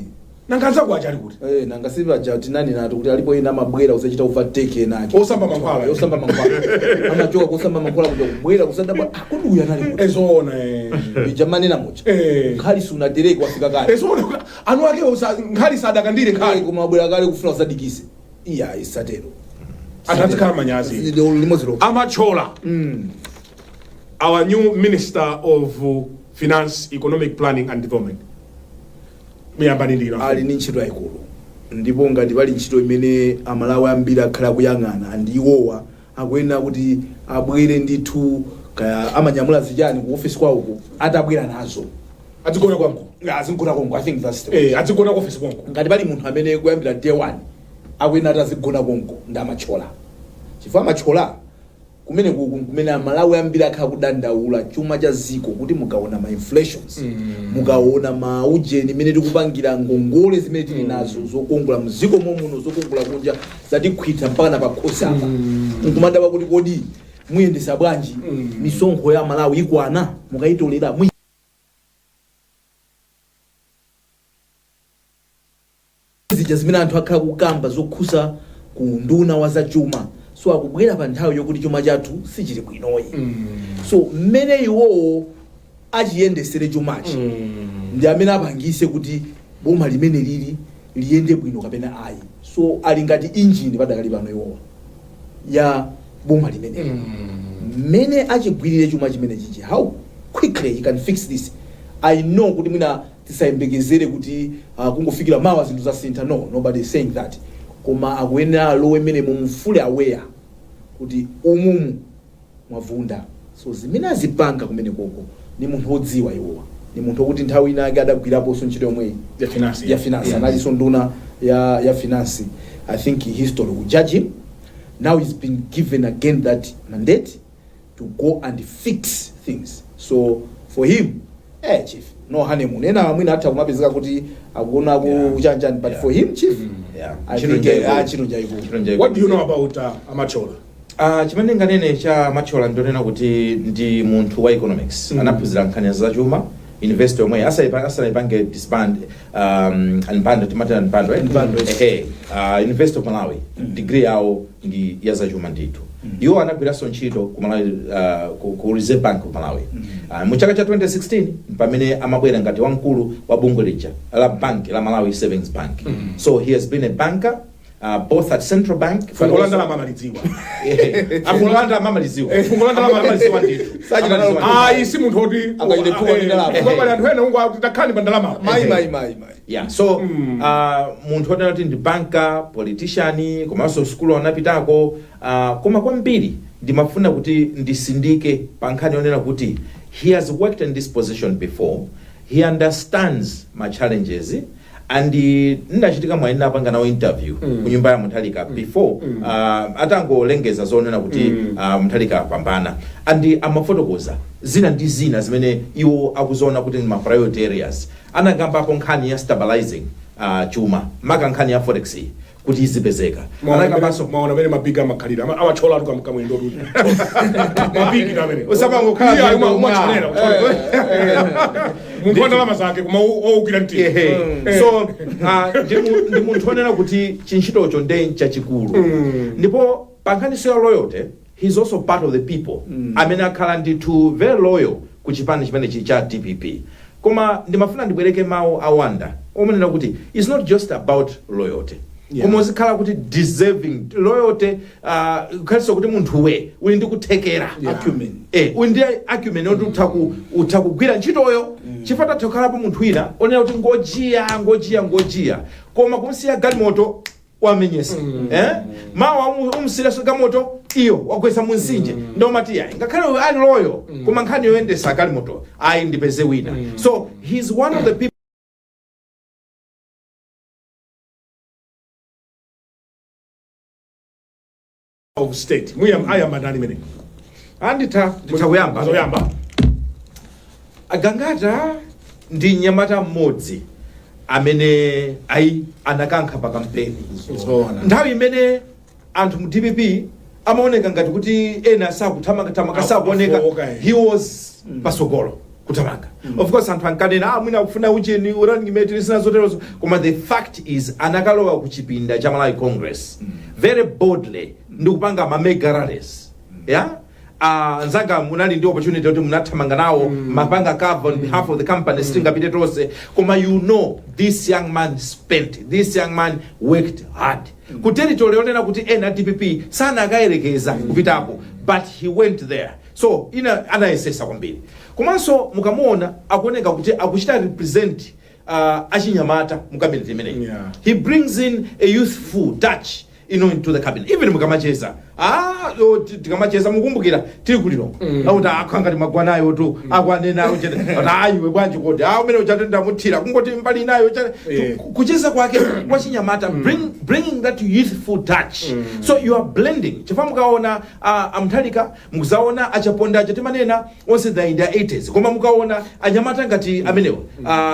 Nanga anzako aja ali kuti? Eh, nanga sipaja tinani nato kuti alipo ena amabwera usachita overtake enake. Osamba mankhwala. Osamba mankhwala, amachoka kusamba mankhwala kuja kubwera kusadabwa, "Ah, kodi uyu anali kuti?" Ezoona, eh. Ijamanena muja, nkhali sunatereke, wafika kale. Ezoona, anu ake nkhali sadakandire Kale nkhali. koma wabwera kale kufuna usadikise. Iya, isatero. Anthu azikhala manyazi. Limodzi lokha. Amachola, our new minister of finance, economic planning and development, miyambani ndira. Ali ndi ntchito yayikulu, ndipo ngati pali ntchito imene Amalawi ambiri akhala akuyang'ana ndi iwowa, akuyenera kuti abwere ndithu, kaya amanyamula zichani ku office kwawoko, atabwera nazo. Adzigona kwanko. Azigona konko, I think that's the Eh, adzigona ku office kwanko. Ngati pali munthu amene kuyambira day one akuyenera ati azigona konko ndi Amachola, chifukwa Amachola kumene kuku kumene Amalawi ambiri akhala kudandaula chuma cha ziko, kuti mukaona ma inflations, mukaona ma ujeni imene tikupangira, ngongole zimene tili nazo zokongola mziko momuno, zokongola kunja, zatikhwitha mpaka na pakhosi apa, nkumadabwa kuti kodi muyendesa bwanji? Misonkho ya Malawi ikwana mukayitolera zija zimene anthu akhala kukamba zokhusa ku nduna wa zachuma. So akubwera pa nthawi yokuti chuma chathu sichili bwinoyi. So mmene iwowo achiyendesere chumachi ndi amene apangise kuti boma limene lili liyende bwino kapena ayi. So ali ngati injini padakali pano iwowa ya boma limeneli, mmene achigwirire chuma chimene chichi, how quickly he can fix this. I know kuti mwina tisayembekezere kuti kungofikira mawa zinthu zasintha. No, nobody is saying that, koma akuyenera alowe mmene mumufule aware kuti umumu mwavunda. So zimene azipanga kumene koko ni munthu wodziwa iwowa, ni munthu wokuti nthawi ina ake adagwiraponso ntchito yomweyi ya finance. Ya finance. Analinso nduna ya finance. I think history will judge him. Now he's been given again that mandate to go and fix things. So for him, chief, no honeymoon. Ena mwina atha kumapezeka kuti akuona kuchanjani, but for him, chief, I Ntchito think njaikulu. ah, ntchito njaikulu. Ntchito njaikulu. What do you know about Amachola? Chimene nganene cha Machola ndionena kuti ndi munthu wa economics. Anaphunzira nkhani zachuma university yomwe asanayipange disband, unbundle, timati unbundle, eh? Unbundle, yes. Ehe, University of Malawi, degree yawo ndi ya zachuma ndithu. Iwo anagwiranso ntchito ku Malawi, ku Reserve Bank of Malawi. Mu chaka cha 2016 pamene amabwera ngati wamkulu wa bungwe lija la bank la Malawi Savings Bank. So he has been a banker both at central bank but Fungo la also ndalama amalidziwa. Fungo la ndalama amalidziwa. Eh, fungo la ndalama amalidziwa ndithu. Sachita nalo. Amalidziwa. Ayi, si munthu oti Angachite phuma ndi ndalama. Pali anthu ena ungu takhani pa ndalama. Mayi, mayi, mayi, mayi. Yeah, so munthu onena kuti ndi banker, politician, komanso sukulu anapitako, koma kwambiri ndimafuna kuti ndisindike pa nkhani yonena kuti he has worked in this position before. He understands my challenges, and ndachitika mwayi napanga nawo interview ku nyumba ya Mutharika before atangolengeza zonena kuti Mutharika apambana, and amafotokoza zina ndi zina zimene iwo akuzoona kuti ndi ma priority areas. Anakambapo nkhani ya stabilizing chuma, maka nkhani ya forex kuti izipezeka. Anakambanso Maona mene mabigi amakhalira, amachola atu kamwendo tuti mabigi amene Usamangokhala Iya, mwendo umacholera. Munthu wa ndalama zake koma owukira mtima. Ehe. So ndi munthu onena kuti chintchitocho nde nchachikulu. Ndipo pa nkhaniso ya loyalty, he's also part of the people amene akhala ndithu very loyal ku chipani chimenechi cha DPP. Koma ndimafuna ndibwereke mawu a Wanda omanena kuti it's not just about loyalty, koma uzikhala kuti deserving loyalty, kukhalinso kuti munthuwe uli ndi kuthekera. Acumen. Uli ndi acumen yoti utha kugwira ntchitoyo, chifukwa tatha kukhalapo munthu wina onena kuti ngojiya, ngojiya, ngojiya, koma kumsiya galimoto wamenyesa, eh? Mawa umsiyaso galimoto iyo wagwetsa munsinje, ndomati ayi, ngakhale uyu ali loyal, koma nkhani yoyendesa galimoto ayi, ndipeze wina. So he's one of the people Of state muyam ayamba ndani mene? Anditha, nditha kuyamba. Azoyamba. Agangata ndi mnyamata mmodzi amene ayi anakankha pa kampeni Zoona. nthawi imene anthu mu DPP amaoneka ngati kuti ena sakuthamangathamanga, sakuoneka. Afowoka, eh. He was pasogolo kuthamanga. Of course anthu ankanena, ah, mwina akufuna ucheni running mate, zina zoterozo, koma the fact is anakalowa ku chipinda cha Malawi Congress very boldly ndi kupanga ma mega rallies, yeah. Nzanga munali ndi opportunity kuti munathamanga nawo, mapanga cover on behalf of the company, sitingapite tonse, koma you know this young man spent, this young man worked hard ku territory yonena kuti ena a DPP sanakayerekeza kupitako, but he went there. So ina anayesesa kwambiri. Komanso mukamuona akuoneka kuti akuchita represent achinyamata mu cabinet imeneyi. He brings in a youthful touch into the cabinet. Even mukamacheza, tikamacheza, mukumbukira tili kulilongo, akuti akha ngati magwanayo tu akwanenayo chete, ayiwe bwanji kodi, umene uchate ndamuthira kungoti mbali inayo chete. Kucheza kwake kwachinyamata, bringing that youthful touch. So you are blending, chifukwa mukaona amthalika, mukuzaona achaponda aja timanena onse they are in their 80s, koma mukaona anyamata ngati amenewa,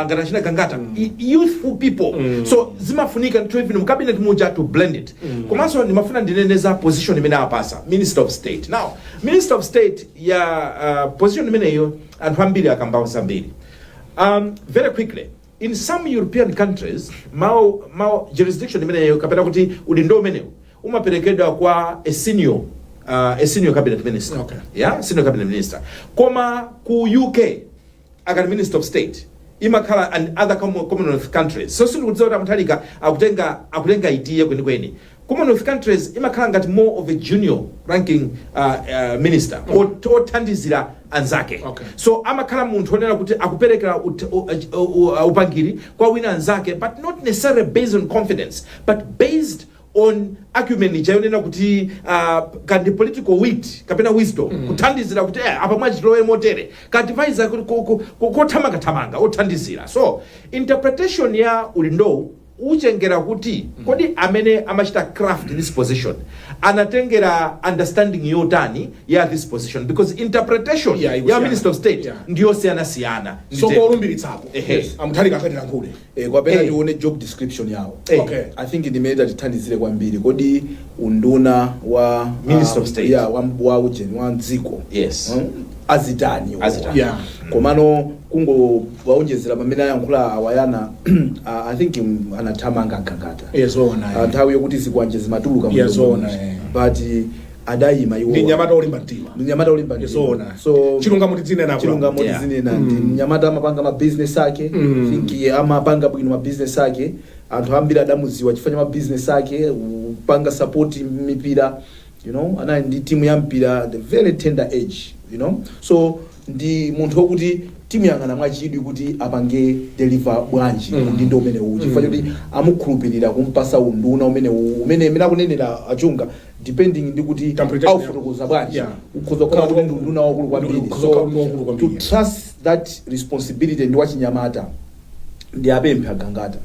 ngati achina Gangata, youthful people. So zimafunika ndithu even mu cabinet muja to blend it. Komanso ndimafuna ndinene za position imene apasa, minister of state. Now, minister of state ya position imeneyo anthu ambiri akambawo zambiri. Very quickly, in some European countries, mawu jurisdiction imeneyo kapena kuti udindo umenewo umaperekedwa kwa a senior cabinet minister. Yeah, senior cabinet minister. Koma ku UK akati minister of state imakhala, and other Commonwealth countries, so sindikudziwa kuti amuthalika akutenga itiye kwenikweni. Commonwealth countries imakhala ngati more of a junior ranking minister othandizira anzake. So amakhala munthu onena kuti akuperekera upangiri kwa wina anzake, but not necessarily based on confidence, but based on acumen ija yonena kuti kandi political wit kapena wisdom, kuthandizira kuti apa mwachitilowe motere, ka advisor kothamangathamanga othandizira. So interpretation ya ulindowu uchengera kuti kodi amene amachita craft this position anatengera understanding yotani ya this position, because interpretation ya ikusiyana. minister of state ndiyosiyanasiyana. So kolumbiritsako amuthalika akatilankhule. Kwapena tione job description yawo. I think ndimene tatithandizire kwambiri. Kodi unduna wa Minister of State. Yeah, wa ujeni wa mdziko azitani iwo? Azitani. Komano kungowaonjezera pamene ayankhula awayana, I think anathamanga Gangata. Yezona. Nthawi yokuti zikwanje zimatuluka mu Yazona, mdomo. But adayima iwo. Ndi nyamata olimba mtima. Ndi nyamata olimba mtima. Yezona. So chilungamo tidzinena. Chilungamo tizinena, ndi mnyamata amapanga ma business ake. Think amapanga bwino ma business ake. Anthu ambiri adamuziwa chifukwa cha ma business ake, kupanga support mipira, anali ndi timu ya mpira at the very tender age. So ndi munthu wokuti timuyang'ana mwachidwi kuti apange deliver bwanji udindo umenewu, chifukwa choti amukhulupirira kumpasa unduna umenewu umene imene akunenera achunga, depending ndi kuti Interpretation. aufotokoza bwanji, ukhoza kukhala kuti ndi unduna wakulu kwambiri. Ukhoza kukhala unduna wakulu So kwambiri, to trust that responsibility ndi wachinyamata, ndi apemphe Agangata,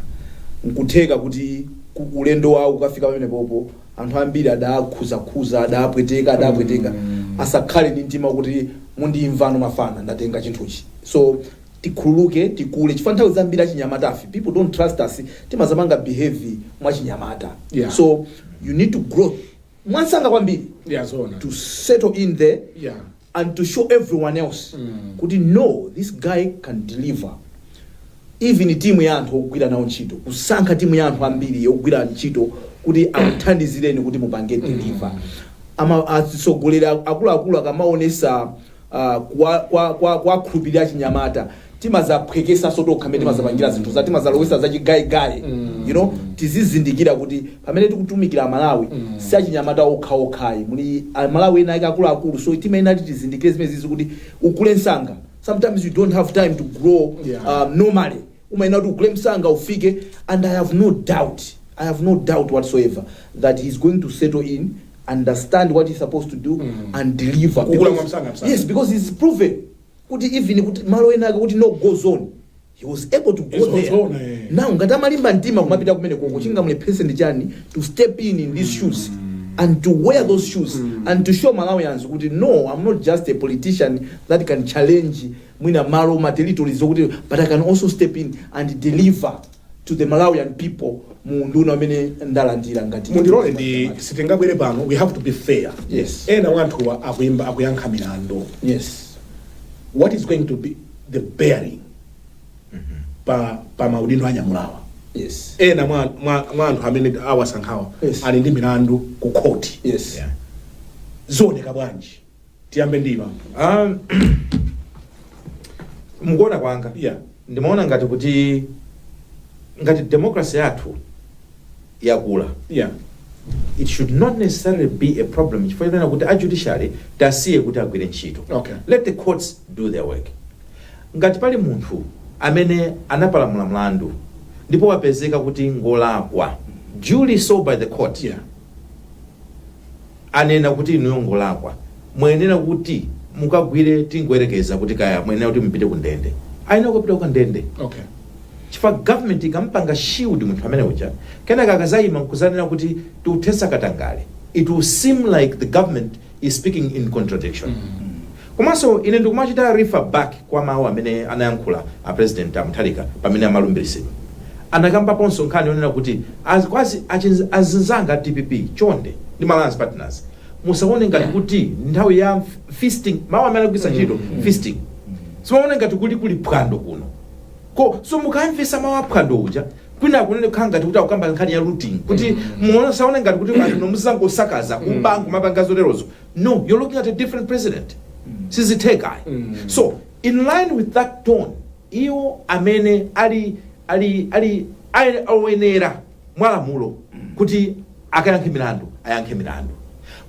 nkutheka kuti ulendo wawo ukafika pamene popo anthu ambiri adakhuzakhuza, adapweteka, adapweteka, asakhale ndi mtima kuti mundimvano mafana, ndatenga chinthuchi, so tikhululuke, tikule, chifukwa nthawi zambiri achinyamatafe, people don't trust us, timazamanga behave mwachinyamata. So you need to grow mwansanga kwambiri Yazona. to settle in there and to show everyone else kuti no, this guy can deliver. Even timu ya anthu ogwira nawo ntchito, kusankha timu ya anthu ambiri yogwira ntchito kuti akuthandizireni kuti mupange deliver. Ama atsogoleri akuluakulu akamaonesa kuwakhulupirira chinyamata, timazaphwekesanso tokha mmene timazapangira zinthu za, timazalowesa zachigayigayi. Tizizindikira kuti pamene tikutumikira Amalawi, si achinyamata okhaokhayi, muli Amalawi ena ake akuluakulu. So timayenera kuti tizindikire zimene zizi kuti ukule msanga. Sometimes you don't have time to grow. Normally umayenera kuti ukule msanga ufike, and I have no doubt whatsoever that he's going to settle in, understand what he's supposed to do and deliver. Kukula mwa msanga msanga. Yes, because he's proven kuti even kuti malo ena ake kuti no go zone, he was able to go It's there. zone, eh. Now ngati amalimba mtima kumapita kumene koko, chingamulepherese ndi chani to step in these shoes and to wear those shoes and to show Malawians kuti no, I'm not just a politician that can challenge mwina malo ma territories zokuti, but I can also step in and deliver to the Malawian people mu nduna amene ndalandira ngati Mundilole, ndi sitingabwere pano, we have to be fair. Yes. Ena mwa anthuwa akuyimba, akuyankha milandu. What is going to be the bearing pa maudindo anyamulawa? Ena mwa anthu amene awasankhawa ali ndi milandu ku khoti. Zioneka bwanji? Tiyambe ndima Mukuona kwanga, ndimaona ngati kuti ngati democracy yathu yakula, it should not necessarily be a problem, chifukwa chonena kuti a judiciary tasiye kuti agwire ntchito. Let the courts do their work. Ngati pali munthu amene anapalamula mlandu ndipo wapezeka kuti ngolakwa, duly so by the court, anena kuti inuyo ngolakwa, muyenera kuti mukagwire, tingoyerekeza kuti kaya muyenera kuti mupite ku ndende, ayenera kupita ku ndende, chifukwa government ikampanga shield munthu amene uja, kenaka akazayima nkuzanena kuti tikuthetsa katangale, it will seem like the government is speaking in contradiction. Komanso ine ndikumachita refer back kwa mawu amene anayankhula a President a Mutharika pamene amalumbiritsidwa. Anakambaponso nkhani yonena kuti kwazi azinzanga a DPP chonde ndi ma alliance partners, musaone ngati kuti nthawi ya feasting, mawu amene anagwiritsa ntchito, feasting, simaone ngati kuli phwando kuno ko. So mukamvesa mawu aphwando uja, kwina akunene kukhala ngati kuti akukamba nkhani ya looting, kuti musaone ngati kuti anthu nomuzangosakaza kuba kumapanga zoterozo. No, you're looking at a different president. Sizithekayi. So in line with that tone, iwo amene ali oyenera mwalamulo kuti akayankhe milandu, ayankhe milandu.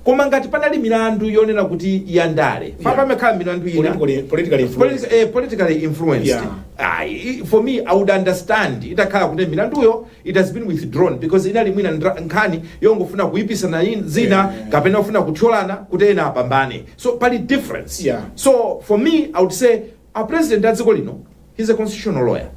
Koma ngati panali milandu yonena kuti yandale, pamakhala milandu ina Politically influenced. Politically influenced. For me, I would understand itakhala kuti milanduyo it has been withdrawn because inali mwina nkhani yongofuna kuyipisana zina kapena kufuna kuthyolana kuti ena apambane. So pali difference. So for me, I would say a president a dziko lino, he's a constitutional lawyer.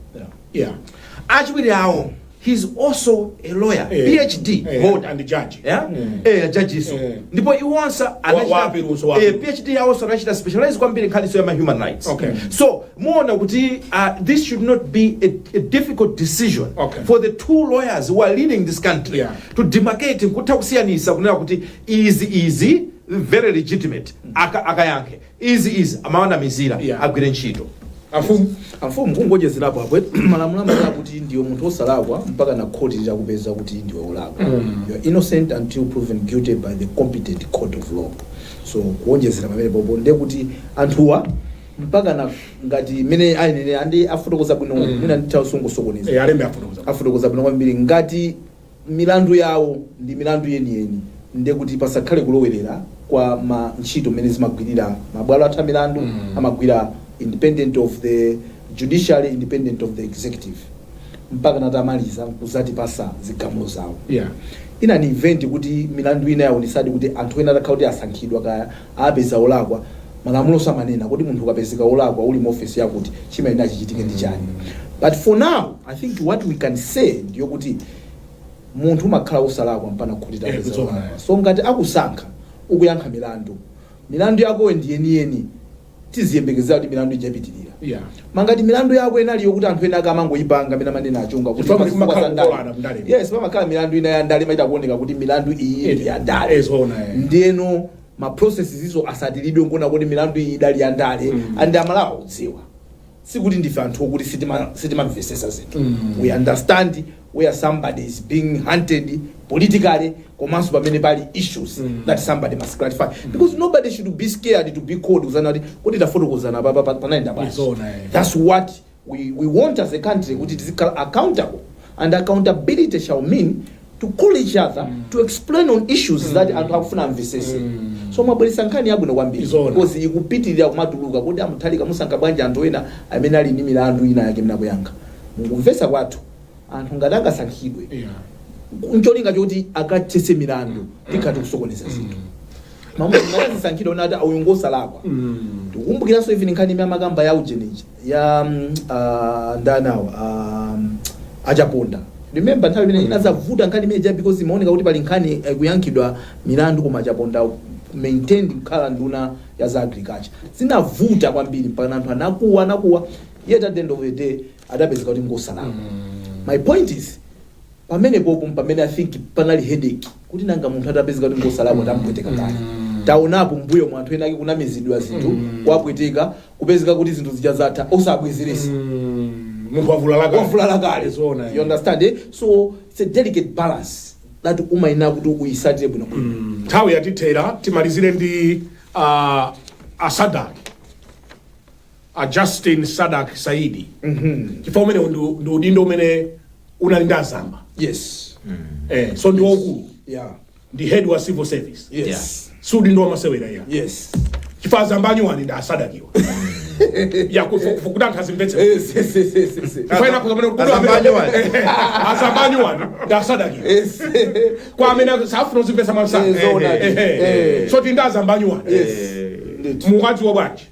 Achiwiri awo, he's also a lawyer, PhD holder. And judge. Yeah? Eh, judge. Ndipo iwonsa Wapiruso, wapiru. PhD yawonso anachita specialize kwambiri nkhaniso ya ma human rights. So muona kuti this should not be a difficult decision for the two lawyers who are leading this country to demarcate, nkutha kusiyanisa kunena kuti izi izi very legitimate, akayankhe, izi izi amawanamizira, agwire ntchito. Afumu. Amfumu, kungochezerapo apo, malamulo amanena kuti ndiwe munthu osalakwa mpaka na khoti litakupeza kuti ndiwe olakwa. You are innocent until proven guilty by the competent court of law. So kuonjezera pamene popo, ndiye kuti anthuwa mpaka na ngati mmene ayenere andi afotokoza bwino, mwina nditha sungosokoneza. Eh, alembe afotokoza. Afotokoza bwino kwambiri. Ngati milandu yawo ndi milandu yeniyeni, ndiye kuti pasakhale kulowerera kwa ma ntchito mmene zimagwirira mabwalo athu a milandu. Amagwira independent of the judiciary, independent of the executive, mpaka natamaliza nkuzatipasa zigamulo zawo. In an event kuti milandu ina yaonesadi kuti anthu ena atakhala kuti asankhidwa, kaya apeza olakwa, malamulo samanena kuti munthu ukapezeka olakwa uli mu ofesi yakuti chimayenera chichitike ndi chani. But for now, I think what we can say ndiyo kuti munthu umakhala usalakwa mpaka khoti tapeza kuzoona, olakwa. So ngati akusankha, ukuyankha milandu, milandu yakoyo ndi yeniyeni, tiziyembekezera kuti milandu ijapitirira. Mangati milandu yako inali yokuti anthu ena akamangoyipanga amene amanena achunga kuti Chifukwa pazifukwa kumakhala za ndale. kukolana mndale. Yes, pamakhala milandu ina ya ndale, imaita kuoneka kuti milandu iyi ndi ya ndale. Zoona, eh. Ndiyeno ma processes izo asatiridwe nkuona kuti milandu iyi idali ya ndale. And Amalawi akudziwa. Sikuti ndife anthu okuti sitimamvesesa zinthu. We understand where somebody is being hunted politically, komanso pamene pali issues that somebody must clarify, because nobody should be scared to be called kuzana kuti kuti tafotokozana papa panayenda bwanji. Izona, eh. That's what we want as a country, kuti tizikhala accountable, and accountability shall mean to call each other to explain on issues that anthu akufuna amvesese. So mwabweresa nkhani yabwino kwambiri Izona. because ikupitirira kumatuluka kuti a Mutharika musankha bwanji anthu ena amene ali ndi milandu ina yake. Mnakuyankha mukumvesa kwathu, anthu ngati angasankhidwe ncholinga chokuti akathetse milandu, tikhati kusokoneza zinthu. Mamwe ngati uyu ngosalakwa. Tikumbukiranso even nkhani imene amakamba ya ujenija ya ndanawa achaponda. Remember nthawi imene inazavuta nkhani imene ija, because imaoneka kuti pali nkhani kuyankhidwa milandu, koma achaponda maintained kukhala nduna ya za agriculture. Zinavuta kwambiri mpaka anthu anakuwa anakuwa, yet at the end of the day adapezeka kuti ngosalakwa. My point is, pamene popo pamene I think panali headache kuti nanga munthu atapezeka kuti ngosalakwa, tampweteka kale. Taonapo mbuyo mwa anthu ena ake kunamizidwa zinthu, kwapweteka, kupezeka kuti zinthu zija zatha osabwezeresa. Munthu wavulala kale. Wavulala kale. Zona, eh. You understand, eh? So it's a delicate balance that umayenera kuti uyisatire bwino bwino. Nthawi yatithera, timalizire ndi asadak, a Justin Sadak Saidi, chifukwa umene ndi udindo umene unali ndi azamba. So ndi waukulu. Ndi head wa civil service. Si udindo wamasewera iya. Chifukwa azamba anyuwani ndi asadakiwa ya kuti anthu azimvetse. Yes. Chifukwa ina kuza mene Azamba anyuwani. Azamba anyuwani ndi asadakiwa kwa amene safuna kuzimvetsa mwamsanga. Zona. So ti ndi azamba anyuwani. Yes. Ndithu. Mukadziwa bwanji?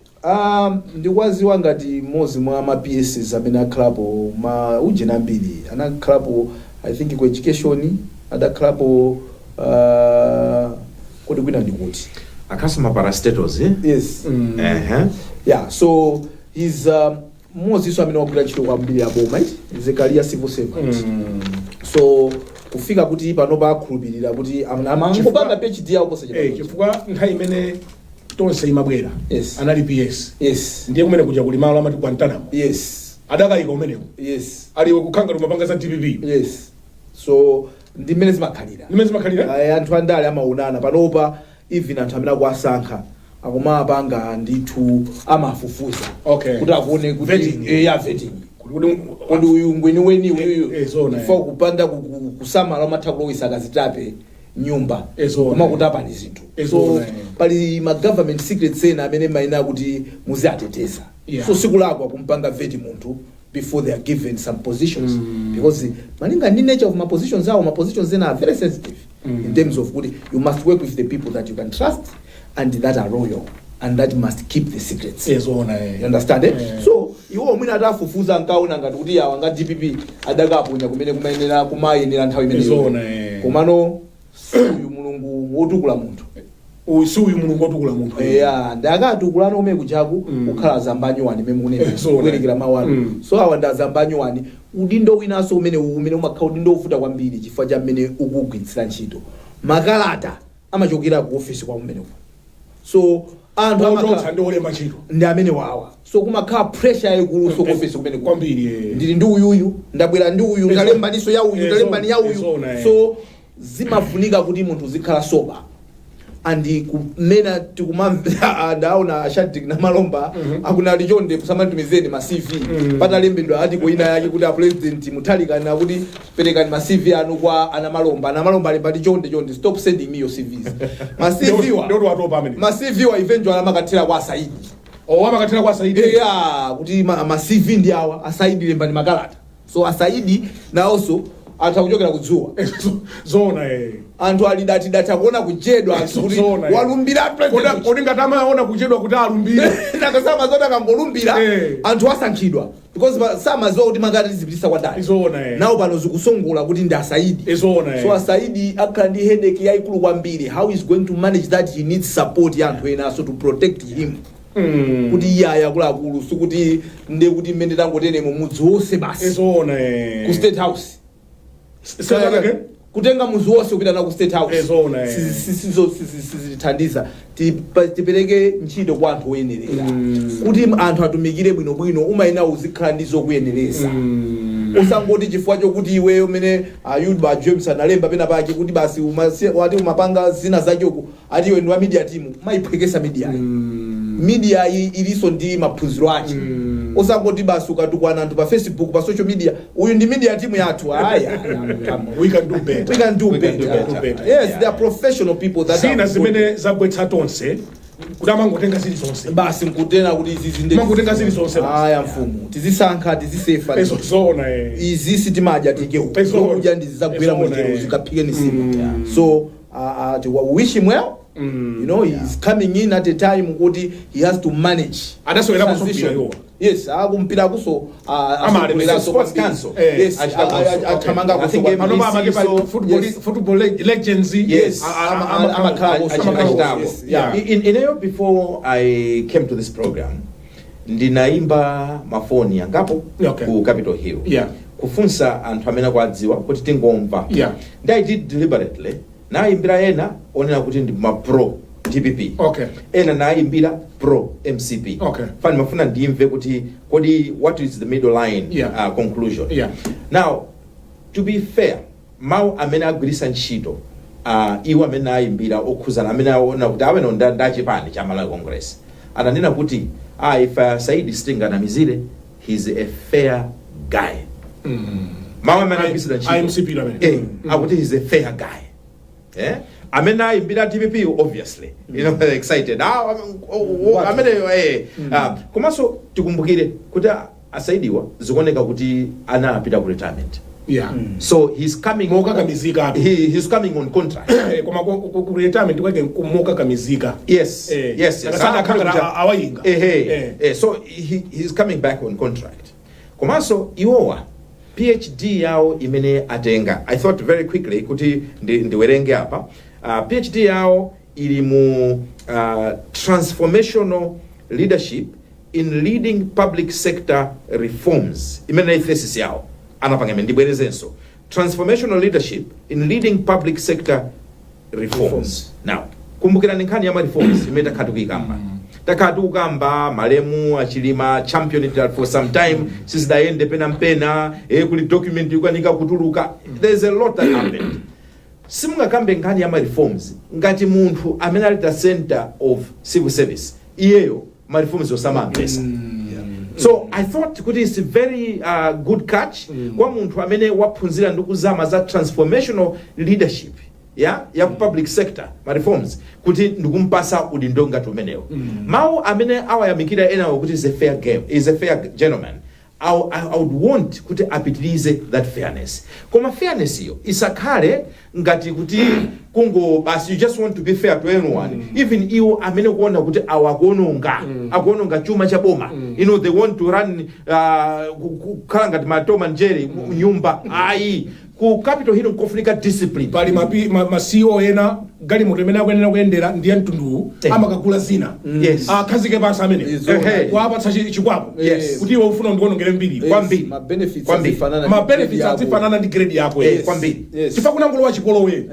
Ndikwaziwa ngati mmodzi mwa ma PSs amene akhalapo ma ujeni ambiri anakhalapo, I think ku education adakhalapo, kodi kwina ndikuti? Akhaso ma parastatals, eh? Yes. Ehe. Yeah, so he's mmodzinso amene wagwira ntchito kwambiri aboma, right? Is a career civil servant. So kufika kuti panopa akhulupirira kuti amangopanga PhD yawo posachedwa. Chifukwa nthawi imene tonse imabwera, anali PS. Ndiye kumene kuja kuli malo amati Guantanamo. Adakayika umeneko. Aliwe kukhanga tumapanga za DPP. Yes, so ndi mmene zimakhalira. Ndimene zimakhalira. Ayi, anthu andale amaonana panopa, even anthu amene akuwasankha akumapanga ndithu, amafufuza kuti akuone kuti Vetting. Ya vetting. Kuti Kodi uyu ngweniweni uyuyu? Zona, Chifukwa kupanda kusamala umatha kulowesa akazitape nyumba. Zona. Koma kutapani zinthu. So Zona. pali ma government secrets ena amene mayenera kuti muziateteza. So sikulakwa kumpanga vet munthu before they are given some positions, because malinga ndi nature of ma positions awo, ma positions ena are very sensitive in terms of kuti you must work with the people that you can trust and that are loyal and that must keep the secrets. Zona, eh. You understand, eh? Yeah. So iwo mwina atafufuza nkaona ngati kuti awa nga DPP adakaponya kumene kumayenera kumayenera nthawi imeneyo. Zona, eh. Komano uyu Mulungu wotukula munthu. Uyu si uyu Mulungu wotukula munthu. Eya, ndakatukulano kumene kujaku kukhala azambanyuwani mene munene. Zona. Kuwerekera mawu anu. So awa ndi azambanyuwani, udindo winanso umene umene umakhala udindo wovuta kwambiri chifukwa cha mmene ukugwiritsira ntchito. Makalata amachokera ku ofisi kwa kumeneko, so anthu ochotsa amakhala ndi olemba ntchito ndi amene wawa, so kumakhala pressure yayikulu so ku ofisi kumene Kwambiri, eh. Ndili ndi uyuyu, ndabwera ndi uyu, ndalembaniso ya uyu, ndalembani ya uyu. Zona, eh. So zimafunika kuti munthu uzikhala sober and kumena tikumamva ndaona Shadik na Malomba akunali chonde musamanditumizeni ma CV patalembedwa article ina yake kuti a President Mutharika na kuti perekani ma CV anu kwa ana Malomba. Ana Malomba ali chonde chonde, stop sending me your CVs. Ma CV wa Ndoti watopa amene. Ma CV wa eventually amakathera kwa Asaidi. O, amakathera kwa Asaidi. Eya, kuti ma CV ndi awa, Asaidi lembani makalata. So Asaidi nawonso anthu akuchokera kudzuwa. Zona, eh. Anthu ali dati dati akuona kuchedwa anthu kuti Zona, eh. walumbira president. Kodi ngati amaona kuchedwa kuti alumbire? Nakasama zoti akangolumbira anthu asankhidwa, because samaziwa kuti makati zipitisa kwa ndani. Zona, eh. Nawo pano zikusongola kuti ndi Asaidi. Zona, eh. So Asaidi akhala ndi headache yayikulu kwambiri, how is going to manage that. He needs support ya anthu enaso to protect him kuti iye aya akuluakulu, sikuti ndiye kuti mmene tangotenemo mudzi wonse basi Zona, eh. ku State House. Say that again. Kutenga muzi wonse kupita nawo ku State House Ezona, eh. Sizithandiza. Tipereke ntchito kwa anthu oyenerera. Kuti anthu atumikire bwinobwino, umayenera uzikhala ndi zokuyenereza. Usangoti chifukwa chokuti iweyo mene Ayuba James analemba pena pake kuti basi wati umapanga zina zake uku, ati iwe ndi wa media team, umayiphwekesa media. Media iyi ilinso ndi maphunziro ake. Usangoti basi ukatukwana anthu pa Facebook, pa social media, uyu ndi media team yathu. Aya. We can do better. We can do We can do better. better. Better. Yes, there are professional people that Zina are zimene zabwetsa tonse kuti amangotenga zilizonse. Basi nkutena kuti izi zinde. Mangotenga zilizonse basi. Aya mfumu, tizisankha, tizisefa. Ezo zona, eh. Izi sitimadya, tike Ezona. zokudya ndizagwera Ezona, muchero, eh. zikaphike ni sima. So we wish him well. He's coming in at a time kuti he has to manage Adasewerapo transition. mpira iwo. Yes, akumpira kuso. Amalemesa. Sports Council. Yes. Achita council. Athamanga. I think Pano MBC amake pa football football legends. Yes. Amakhala Achitako. Yes, yeah. Ineyo before I came to this program, ndinaimba mafoni angapo ku Capitol Hill kufunsa anthu amene akuadziwa kuti tingomva. Ndi I did deliberately, nayimbira ena onena kuti ndi ma pro DPP, ena nayimbira pro MCP. Fani mafuna ndimve kuti kodi what is the middle line conclusion. Now, to be fair, mawu amene agwirisa ntchito iwo amene ayimbira okhuzana amene aona kuti aweno ndachipani cha Malawi Congress, ananena kuti ife Saidi sitinganamizire, he's a fair guy. Mawu amene agwirisira ntchito IMCP amene. Eh, akuti he's a fair guy, eh? Amene ayimbira DPP, obviously they're excited, oh, amene eh. Komanso tikumbukire kuti asaidiwa zikuoneka kuti anapita ku retirement. So he's coming Mokakamizika. He's coming on contract. Eh, koma ku retirement kwake mokakamizika. Yes. Eh, yes. Nakasana akhala awayinga. Ehe. Eh. Eh, so he's coming back on contract. Komanso iwowa PhD yawo imene atenga, I thought very quickly kuti ndiwerenge apa. PhD yawo ili mu transformational leadership in leading public sector reforms, imene thesis yawo anapanga imene. Ndibwerezenso: transformational leadership in leading public sector reforms. Now, kumbukirani nkhani ya ma reforms imene takhala tikuyikamba, takhala tikukamba. Malemu Achilima champion it for some time, sizidayende pena mpena, kuli document ikukanika kutuluka. There's a lot that happened. Simungakambe nkhani ya ma reforms ngati munthu amene ali the center of civil service, iyeyo ma reforms osamamvesa. So I thought kuti it's a very good catch kwa munthu amene waphunzira ndi kuzama za transformational leadership ya public sector ma reforms, kuti ndikumpasa udindo ngati umenewo. Mawu amene awayamikira enawo kuti is a fair game, is a fair gentleman, I would want kuti apitirize that fairness. Koma fairness iyo isakhale ngati kuti kungo basi you just want to be fair to anyone, even iwo amene kuona kuti awa akuononga chuma cha boma. They want to run kukhala ngati ma Tom and Jerry nyumba. Ayi, ku Capitol Hill nkofunika discipline. Pali ma CEO ena galimoto imene akuyenera kuyendera ndiye mtunduwu, amakagula zina. Akhazike pansi amene Izona. kuwapatsa chikwapo kuti iwe ufuna ndionongere mbiri. Kwambiri. Ma benefits Kwambiri. azifanana Ma ndi benefits grade yako. azifanana ndi grade yako. Kwambiri. Chifukwa kunangolowa chipolowe.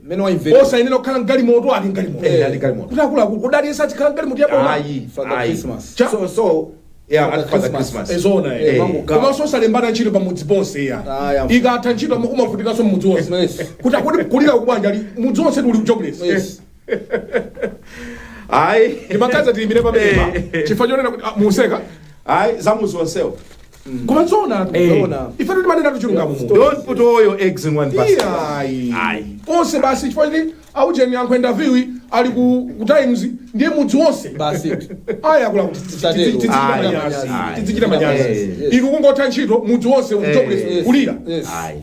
Mene waimvera. Osayenera kukhala mgalimoto ali mgalimoto. Ali galimoto. Kuti akuluakulu kudali sachikhala mgalimoto yaboma. Ayi. Father Ayi. Christmas. So yeah, Father at Father Christmas. Christmas. Ezona, eh. Mango. Komanso osalembana ntchito pamudzi ponse ya. Ah, yeah. Ikatha ntchito umavutikanso mudzi wonse. Kuti akuti kulira kubanja ali mudzi wonse uli jobless. Ayi. Ndimakaza tiyimire pamenepa chifukwa chonena kuti museka. Ayi, zamuzi onsewo. Koma zona Zona. ife timanena tuchilungamo mu Don't put all your eggs in one basket. Iyayi. Ayi. Onse basi chifukwa chiti aujeni yankho interview ali ku Times, ndiye mudzi wonse. Basi. Aya akula kuti Tisatero. tizichita Ayi. manyazi. Ayi. Tizichita manyazi. Inu kungotha ntchito, mudzi wonse jobless, kulira. Ayi.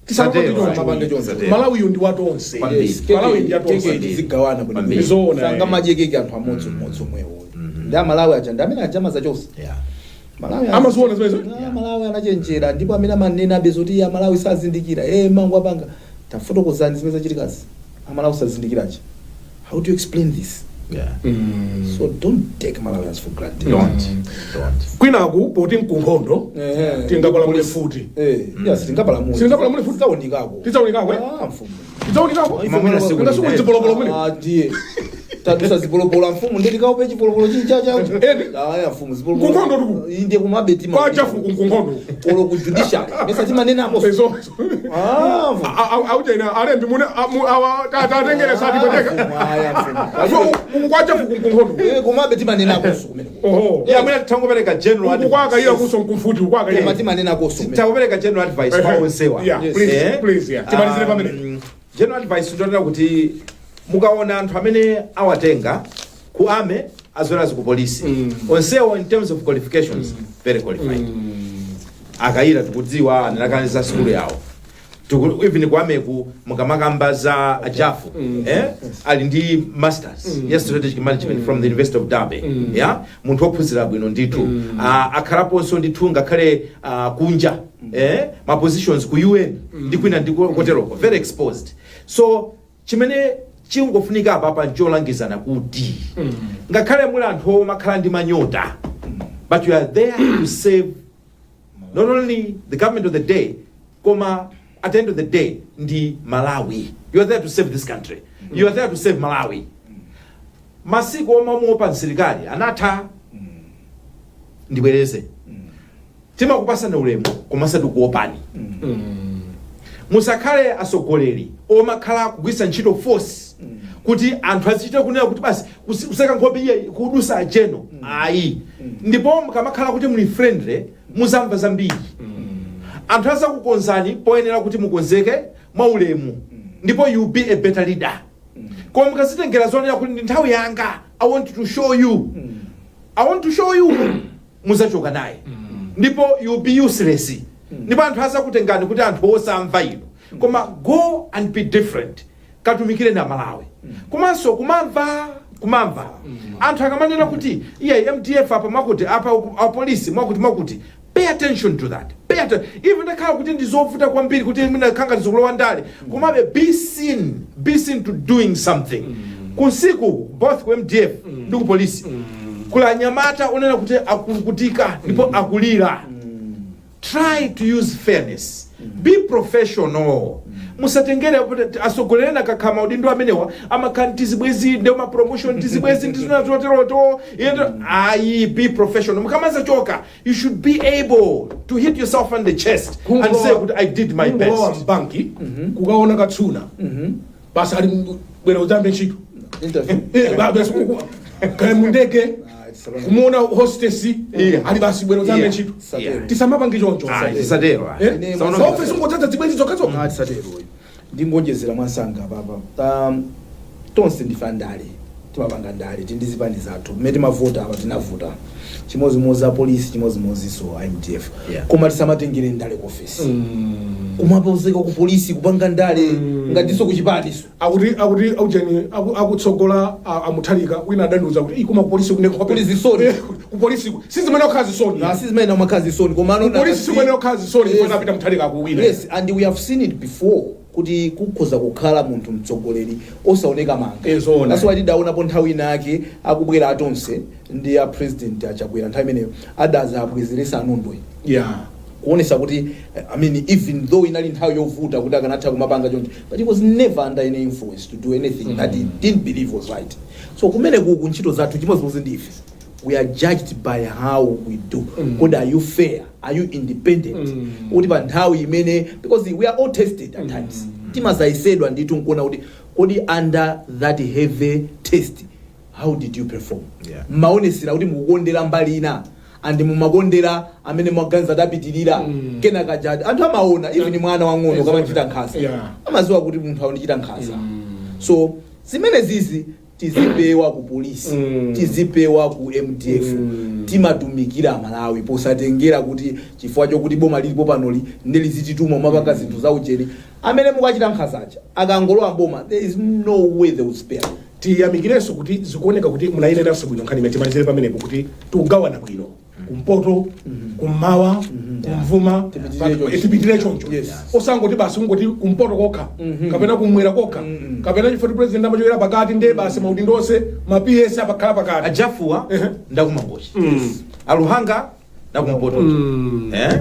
Tisapangire Satero, choncho. Mapange choncho. Satero. Malawiyo ndi watonse. Kwambiri. Yes, Malawi ndi atonse. keke tizigawana bwino. Kwambiri. Zoona, eh. Sangamadye keke anthu amodzi mmodzi omwewo. Ndi Amalawi aja, ndi amene aja amazachonse. Malawi Amaziona zimenezo? Ah, Malawi anachenjera, ndipo amene amanena abe zoti iye Amalawi sazindikira, mangu apanga tafotokozani zimene zachitikazi. Amalawi sazindikirachi. How do you explain this? Yeah. So don't take Malawians for granted. Don't. Don't. Kwinaku poti nkunkhondo, tingapalamule futi. Yes, tingapalamule. Sitingapalamule futi. Tidzaunikako. Tidzaunikako, eh? Ah, mfumu. Tidzaunikako. Mamwena siku Ngasuku lina. zipolopolo mwene. Ah, ndiye tadusa zipolopolo, mfumu, ndi tikaope chipolopolo chichacha. Edi. Aya, mfumu, zipolopolo. Kunkhondo tuku. Ndiye kumabe tima. Kwachafu kunkondo. Olo ku judiciary mesa timanenako. Ezo. Ah, mfumu. Aujaina alembi mune awa tatengere sati pateka. Mfumu, aya, mfumu. Kwachafu kunkondo. Komabe timanenakonso kumene. Oho. Yeah, mwina tangopereka general advice. Ukwakayira kuso nkumfuti Koma ukwakayira. timanenakonso kumene. Tangopereka general advice kwa onsewa. Yeah, please, please, yeah. Timalizire pamene. General advice ndonena kuti mukaona anthu amene awatenga ku army as well as ku police, onsewo in terms of qualifications, very qualified. Akayira tikudziwa anakaniza sukulu yawo. Even ku army ku mukamakamba za ajafu, ali ndi masters ya strategic management from the University of Derby. Yeah, munthu wophunzira bwino ndithu. Akhalaponso ndithu ngakhale kunja, ma positions ku UN ndi kwina ndi koteroko, very exposed. So chimene chingofunika apa ncholangizana kuti ngakhale muli anthu omakhala ndi manyota, but you are there to save not only the government of the day, koma at the end of the day ndi Malawi. You are there to save this country, you are there to save Malawi. Masiku omamuopa msilikali anatha. Ndibwereze, timakupasani ulemu koma satikuopani. Musakhale atsogoleri omakhala kugwiritsa ntchito force kuti anthu azichita kunena kuti basi kuseka nkhope iye kudusa ajeno ayi. Ndipo mukamakhala kuti muli friendly, muzamva zambiri. Anthu azakukonzani poyenera kuti mukonzeke mwaulemu, ndipo you be a better leader. Koma mukazitengera zonena kuti ndi nthawi yanga, I want to show you, I want to show you, muzachoka naye ndipo you be useless, ndipo anthu azakutengani kuti anthu osamva ino. Koma go and be different, katumikire na Malawi. Komanso kumamva, kumamva anthu akamanena kuti iye MDF apa mwakuti, apa apolisi mwakuti mwakuti, pay attention to that. Pay attention. Even ndakhala kuti ndizovuta kwambiri kuti mwina khanga ndizikulowa ndale, komabe be seen, be seen to doing something. Kunsiku both ku MDF ndi ku polisi kula anyamata onena kuti akulukutika ndipo akulira. Try to use fairness, be professional. Musatengere atsogoleri akakhala maudindo amenewa amakhala tizibwezi ndi ma promotion, tizibwezi ndizina zoteroto. Ayi, be professional. Mukamazachoka, you should be able to hit yourself on the chest and say kuti I did my Kungolowa best. mbanki kukaona katsuna, basi ali bwera udzambe ntchito. Interview. Basi kaya mundege Ah, it's kumuona hostess, ali basi bwera udzambe ntchito. Satero. Tisamapange choncho. Ah, tisatero, ah. Eh? Maofesi ungodzadza zibwenzi zokhazokha. Ah, tisatero. Ndingonjezera mwansanga papa. Tonse ndife andale, timapanga ndale, tindi zipani zathu mmene timavota apa, tinavota chimozimozi apolisi, chimozimozinso MDF. Koma tisamatengere ndale ku ofesi, kumapozeka ku polisi kupanga ndale ngatinso kuchipaniso. Akuti aujeni akutsogola amuthalika wina adandiuza kuti "Ii, koma kupolisi kune Kuli zisoni." Kupolisi sizimene okhala zisoni. Na sizimene amakhala zisoni, koma ano Kupolisi simene okhala zisoni. Yes. Yes. Apita Muthalika akuwina. Yes, and we have seen it before kuti kukhoza kukhala munthu mtsogoleri osaoneka manga. Zoona. That's why tidaonapo nthawi inake akubwera atonse ndi a President Achakwera, nthawi imeneyo adaza abwezeresa anondwe kuonesa kuti I mean, even though inali nthawi yovuta kuti akanatha kumapanga choncho, but he was never under any influence to do anything that he didn't believe was right. So kumene kuku ntchito zathu chimodzimodzi ndife, we are judged by how we do. Kodi are you fair? Are you independent? Kuti pa nthawi imene, because we are all tested at times, timazayisedwa ndithu nkuona kuti kodi under that heavy test, how did you perform? Mmaonesera kuti mukukondera mbali ina and mumakondera amene mwaganiza adapitirira. Kenaka jadi anthu amaona, even mwana wang'ono kamachita nkhanza, amaziwa kuti munthu akundichita nkhanza. So zimene zizi tizipewa ku polisi, tizipewa ku MDF. Timatumikira Malawi posatengera kuti chifukwa chokuti boma lilipo panoli ndilizitituma mapanga zinthu zaucheri. Amene mukachita nkhanzacha akangolowa mboma, there is no way they will spare. Tiyamikirenso kuti zikuoneka kuti munayeneranso bwino nkhani imene. Timalizire pamenepo kuti tikugawana bwino kumpoto, kummawa. Mvuma. Tipitirire choncho. Tipitire choncho. Yes. Osangoti basi ungoti kumpoto kokha kapena kumwera kokha kapena chifukwa president amachokera pakati, ndiye basi maudindo onse, ma PS apakhala pakati. Ajafuwa ndakumangochi, aluhanga ndakumpoto, eh?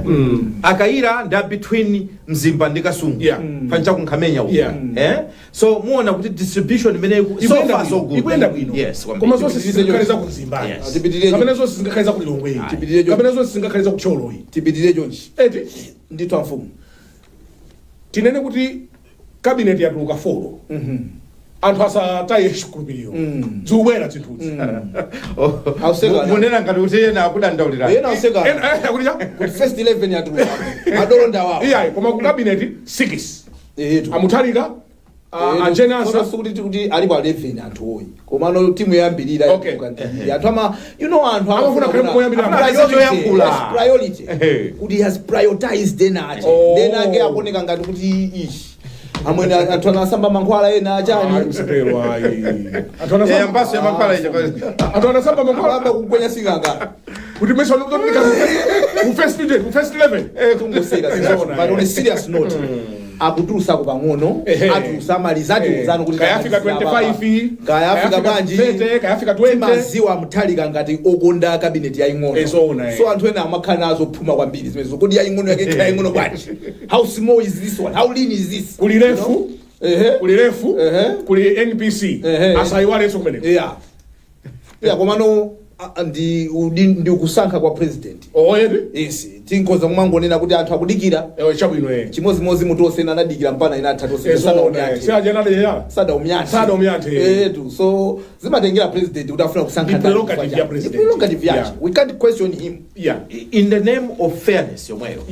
Akayira nda between Mzimba ndi Kasungu, fancha kunkhamenya uko. Eh? So muona kuti distribution imene so Ikuyenda far so bwino. good. Ikuyenda bwino. Yes, kwambiri. Koma zonse zingakhale za kumzimbayi, Tipitirire kapena chonchi. zonse zingakhale za kulilongweyi, Tipitirire chonchi. kapena zonse zingakhale za kutcholoyi. Tipitirire chonchi. Eti? Ndithu, amfumu. Tinene kuti cabinet yatuluka 4, anthu asataye chikhulupiriro, zikubwera zinthuzi. Auseka. Munena ngati kuti ena akudandaulira. Ena auseka. Akuti cha? Kuti first 11 yatuluka, adolo ndawawo. Iyayi, koma ku cabinet 6, Etu. Amuthalika, ajenasa. Kuti alipo 11 anthu oyi, komano timu yoyambirira yatuluka ndi anthu ama you know anthu Amafuna khale koyambirira. Priority, Choyankhula. yes, priority. Kuti he has prioritized ena ake. Ena ake akuoneka ngati kuti ishi amwene anthu anasamba mankhwala ena achani. Msatero ayi, anthu Eh, anasamba. ambaso yamankhwala ija. Anthu anasamba mankhwala. Amba kugwenya sing'anga. Kuti mesa ku first 11, ku first 11. Tungoseka. Zoona, but on a serious note, akutulutsako pang'ono. Atulusa amaliza, atiuzano kuti Kayafika 25, kayafika bwanji. 30, kayafika 20. Timaziwa Muthalika ngati okonda cabinet yaying'ono. Zoona, eh. So anthu ena amakhala nazo phuma kwambiri zimenezo, kodi yaying'ono yake ikhala yaying'ono bwanji? How small is this one? How lean is this? Kuli refu. Kuli refu. Kuli NPC. Asayiwalenso kumeneko. Yeah, komano ndi kusankha kwa president. Oyedi. Yes, tinkoza kumangonena kuti anthu akudikira. Ewe, chabwino, eh. Chimozimozi mutu osena anadikira mpana ina atatu. Zoona, si ajenade ya Sada umyanthe. Sada umyanthe. Etu, so zimatengera president kuti afuna kusankha Ndi ndani. prerogative Chifukwa ya chake. president. Ndi prerogative yake. We can't question him. In the name of fairness yomweyo,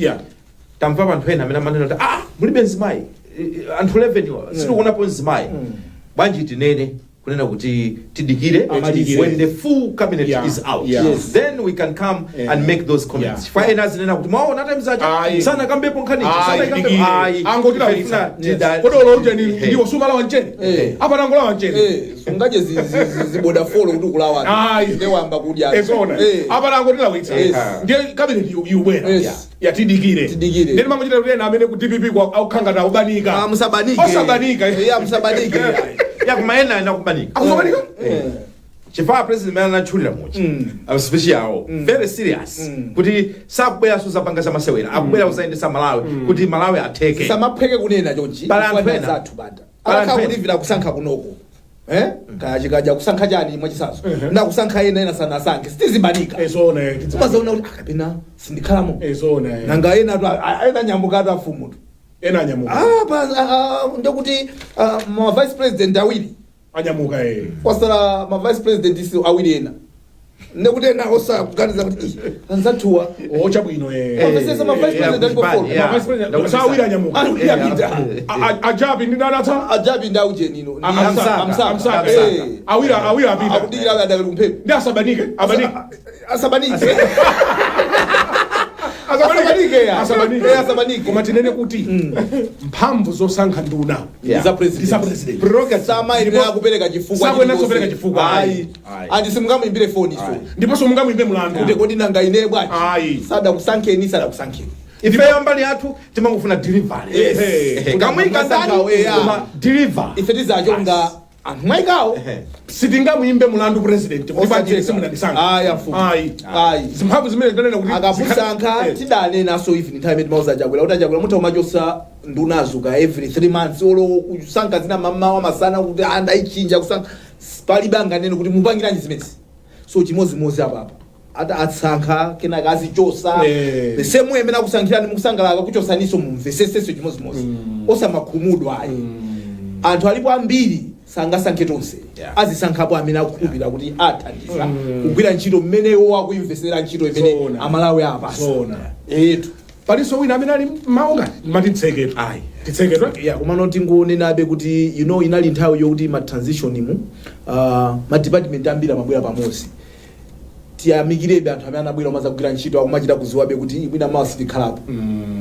tamva anthu ena amene amanena kuti ah, mulibe mzimayi. Anthu 11 wa sitikuonapo mzimayi bwanji? Tinene kunena kuti tidikire. Amalize. When the full cabinet is out, then we can come and make those comments. Chifukwa ena azinena kuti mwaona times aja sana kambepo nkhanichi sana Ayi, kambepo dikire. ayi. Angotilawitsa. Ifuna Kodi olo ujeni ndiwo sumalawa mchere? Eh. Apa nangolawa mchere. Eh, sungadye ziboda 4 kuti ukulawa. Ayi. Ndewamba kudya. Ezona. Apa nangotilawitsa. Ndiye cabinet yubwera. Yatidikire. Tidikire. Ndiye mangochita kuti ena amene ku DPP kwa akukhanga na ubanika. Ah, musabanike. Osabanika. Yeah, musabanike. Ya, koma ena ena kubanika. Akusabanika? Chifukwa president amene anatchulira muchi speech yawo very serious kuti sakubweranso zapanga zamasewera, akubwera kuzayendetsa Malawi kuti Malawi atheke. Samaphweke kunena chonchi. Pala anthu Chifukwa ena. zathu banda Pala akakhala anthu ena. kuti vila kusankha kunoko, eh, kaya chikaja kusankha chani, mwachisazo ndakusankha ena, ena sanasankhe, sitizibanika. Ezona. Umazaona kuti akapena sindikhalamo. Ezona. Nanga ena tu ena nyambuka tu afumutu. Ena anyamuka. Ah, pa ndekuti ma vice president awiri. Anyamuka, eh. Kwasala ma vice president isi awiri ena, ndekuti ena osakuganiza kuti "Ih, anzathuwa." O, chabwino, eh. Amvesesa, ma vice president alipo kuchipani, 4. Ma vice president Ndakuti sawiri anyamuka. Awiri apita. Ajabi ndi nanatha. Ajabi ndi aujenino. Amsaka. Amsaka. Eh. Awiri apita. Akudikira adakali kumphepo. Ndi asabanike, abanike. Asabanike. Asabanike, ya. Asabanike. Eh, asabanike. Koma tinene kuti mphamvu zosankha nduna Ndi za president. ndi za president. Prerogative. Samayenera kupereka chifukwa. Sakuyenera Chilichonse. kupereka chifukwa. Ayi. Ayi. Andi simungamuimbire foni so Ndiponso mungamuyimbe mlandu. Kuti kodi nanga ine bwanji? Ayi. Sadakusankheni, sadakusankheni. Ifeyo mbali yathu timangofuna delivery. Yes. Kamuyika ndani, koma deliver. Ife tizachonga anthu mwayikawo. Sitingamuyimbe mulandu president kuti bwanji simunandisankha. Ayi, amfumu. Ayi. Ayi. Zimphamvu zimene tinanena kuti Akamusankha, tidanenaso even nthawi imene timauza Chakwera kuti achakwera mutha kumachosa ndunazo ka every 3 months, olo kusankha zina mamawa masana kuti andayichinja kusankha, palibe anganene kuti mupangiranji zimenezi. So chimozimozi apapa ata atsankha kenaka azichosa. The same way imene akusankhirani mukusangalala, kuchosaniso mumveseseso chimozimozi, osamakhumudwa ayi. Anthu alipo ambiri, sangasankhe tonse. Azisankhapo amene akukhulupirira kuti athandiza kugwira ntchito mmenewo akuimvesera ntchito imene Zoona. Amalawi apasa. Zoona. Etu. Palinso wina amene ali mawu ngati mati titseketu? Ayi. Titseketu. Ya, komano tingonenabe kuti inali nthawi yokuti ma transition mu ma department ambiri amabwera pamodzi. Tiyamikirebe anthu amene anabwera umazagwira ntchito akumachita kuziwabe kuti mwina mawa sitikhalapo,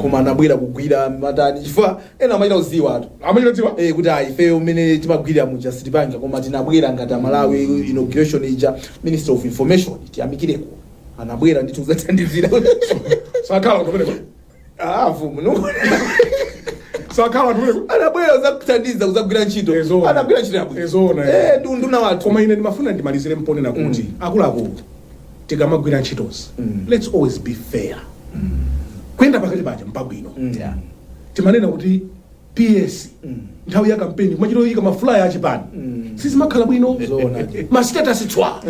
koma anabwera kugwira matani, chifukwa ena amachita kuziwa atu. Amachita dziwa. Eh, kuti ayi, ifeyo umene timagwirira muja sitipanga, koma tinabwera ngati Amalawi. Inauguration ija, Minister of Information, tiyamikireko. Anabwera ndithu kuzathandizira. Sakhala anthu kumeneko. Ah, mfumu, no. Sakhala anthu kumeneko. Anabwera kuzakuthandiza, kuzagwira ntchito. Ezona. Anagwira ntchito yabwino. Ezona, eh. Eh, ndi unduna wathu. Koma ine ndimafuna ndimalizire mponena kuti akuluakulu, tikamagwira ntchitozi, let's always be fair. Kuyenda pakati paja mpabwino. Timanena kuti PS nthawi ya kampeni kumachitoyika ma flyer achipani sizimakhala bwino. Zona. Ma status tswa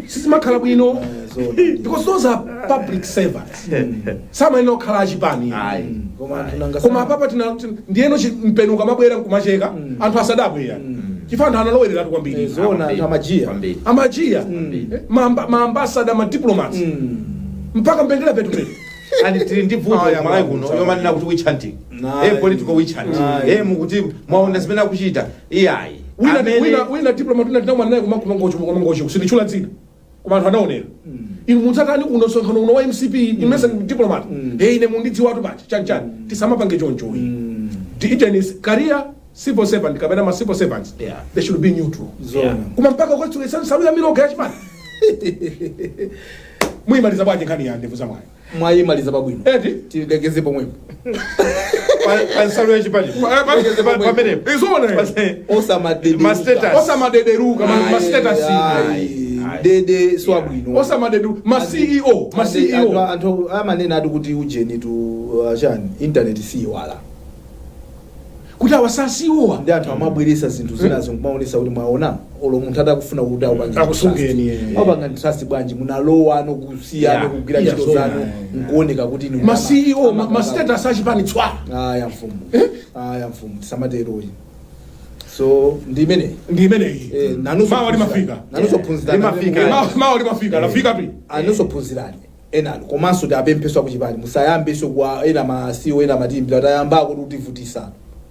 sizimakhala bwino. Zona. Because those are public servants, samayenera kukhala achipani. Ayi. Koma anthu nanga Koma apapa ndiyeno mpeni ukamabwera nkumacheka, anthu asadabwe ya, chifukwa anthu analowereratu kwambiri. Zona, anthu amajiya. Kwambiri. Amajiya. Ma ambassador, ma diplomats, mpaka mbendera petupetu. And tili ndi vuto Aya, Malawi kuno mwa- yomanena kuti witch hunting, Nayi. political witch hunt. Nayi. Mukuti mwaona zimene akuchita, iyayi. Wina wina diplomat wina tinamwana naye kumangochi, sinditchula dzina, koma anthu anaonera. Inu mudzatani kuno, msonkhano uno wa MCP, imese diplomat? Hey, ine mundidziwatu pachi chani chani. Tisamapange chonchoyi. The agent career civil servant kapena ma civil servants, they should be neutral. Zona. Koma mpaka ukatsuka nsalu ya miloga yachipani? Muyimaliza bwanji nkhani ya ndevu zamwayi? Mwayimaliza pabwino. Eti. Tilekeze pomwepo. Pa nsalu yachipani pamenepo. Izona. Osamadederuka. Ma status. Osamadederuka ma status. Ayi, dede swabwino. Osamadederuka ma CEO, ma CEO. Anthu amanena ati kuti ujeni tu chani, internet siyiwala. Kuti awasasiwa. Ndi anthu amabweresa zinthu zinazo nkumaonesa kuti mwaona, olo munthu atakufuna kuti aupange Akusungeni, eh. Aupanga trust bwanji? Munalowa ano kusiya ano kugwira ntchito zona, zanu nkuoneka kuti inu Ma CEO, ma status achipani tswa. Aya mfumu, aya mfumu, tisamateroyi. So ndi imeneyi. Ndi imeneyi. Eh, nanunso Mawa limafika. Nanunso phunzirani. Limafika. Mawa limafika, lafika pi. Anunso phunzirani enalo. Komanso tiapempheso akuchipani, musayambenso kwa ena ma CEO ena matimbira tayambako kutivutisa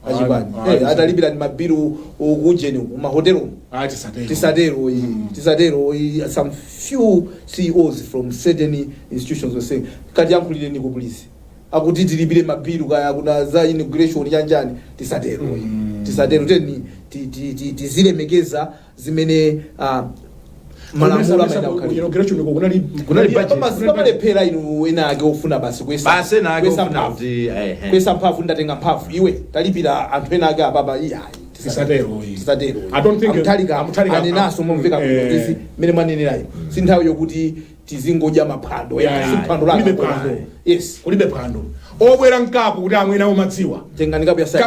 achipani. Atalipira ndi mabilu kujeni kumahotelo. Ayi, tisatero. Tisatero iyi, tisatero iyi. Some few CEOs from certain institutions were saying, kati yankhulireni ku police, akuti tilipire mabilu kaya kuna za inauguration chanjani. Tisatero iyi, tisatero. Teni tizilemekeza zimene malamulo amaenda kukhalira. Inauguration uko kunali Kunali budget. Pamalephera inu ena ake ofuna basi kuyesa Basi ena ake kuyesa ofuna mphamvu. kuti Kuyesa mphamvu, ndatenga mphamvu, iwe talipira anthu ena ake apapa, iyayi. Tisatero iyi. Tisatero. I don't think A Mutharika A Mutharika anenaso momveka bwino kuti mmene mwanenerayo si nthawi yokuti tizingodya maphwando. Si phwando langa. Kulibe phwando. Yes. Kulibe phwando. Obwera mkapu kuti amwene awo madziwa. Tengani kapu ya size.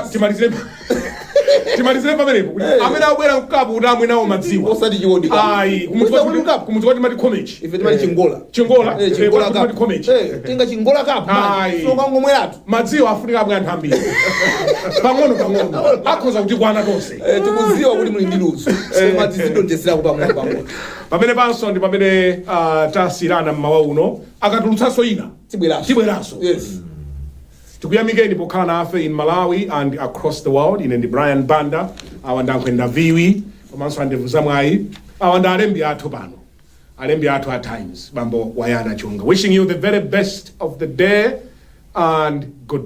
Timalizire pamenepo kuti amene abwera mkapu kuti amwene awo madziwa. Osati chikondi. Ayi. Kumudzi kapu. Kumudzi kwati mati khomechi. Ife timati chingola. Chingola. Chingola kwati timati kapu. khomechi. Tenga chingola kapu. Ayi. So kangomweratu. Madziwa afunika amwe anthu ambiri pang'ono pang'ono, akhoza kuti kwana tonse. Tikudziwa kuti muli ndi luso, koma tizidonjeserako pang'ono pang'ono. Pamene panso ndi pamene tasiyirana mmawa uno. Akatulutsanso ina, Tibweranso. Tibweranso. Yes. Tikuyamikeni pokhala nafe in Malawi and across the world. Ine ndi Brian Banda, awa ndankhwenda viwi komanso andevu zamwayi, awa ndi alembi athu pano, alembi athu at Times, bambo Wayana Chunga. Wishing you the very best of the day and good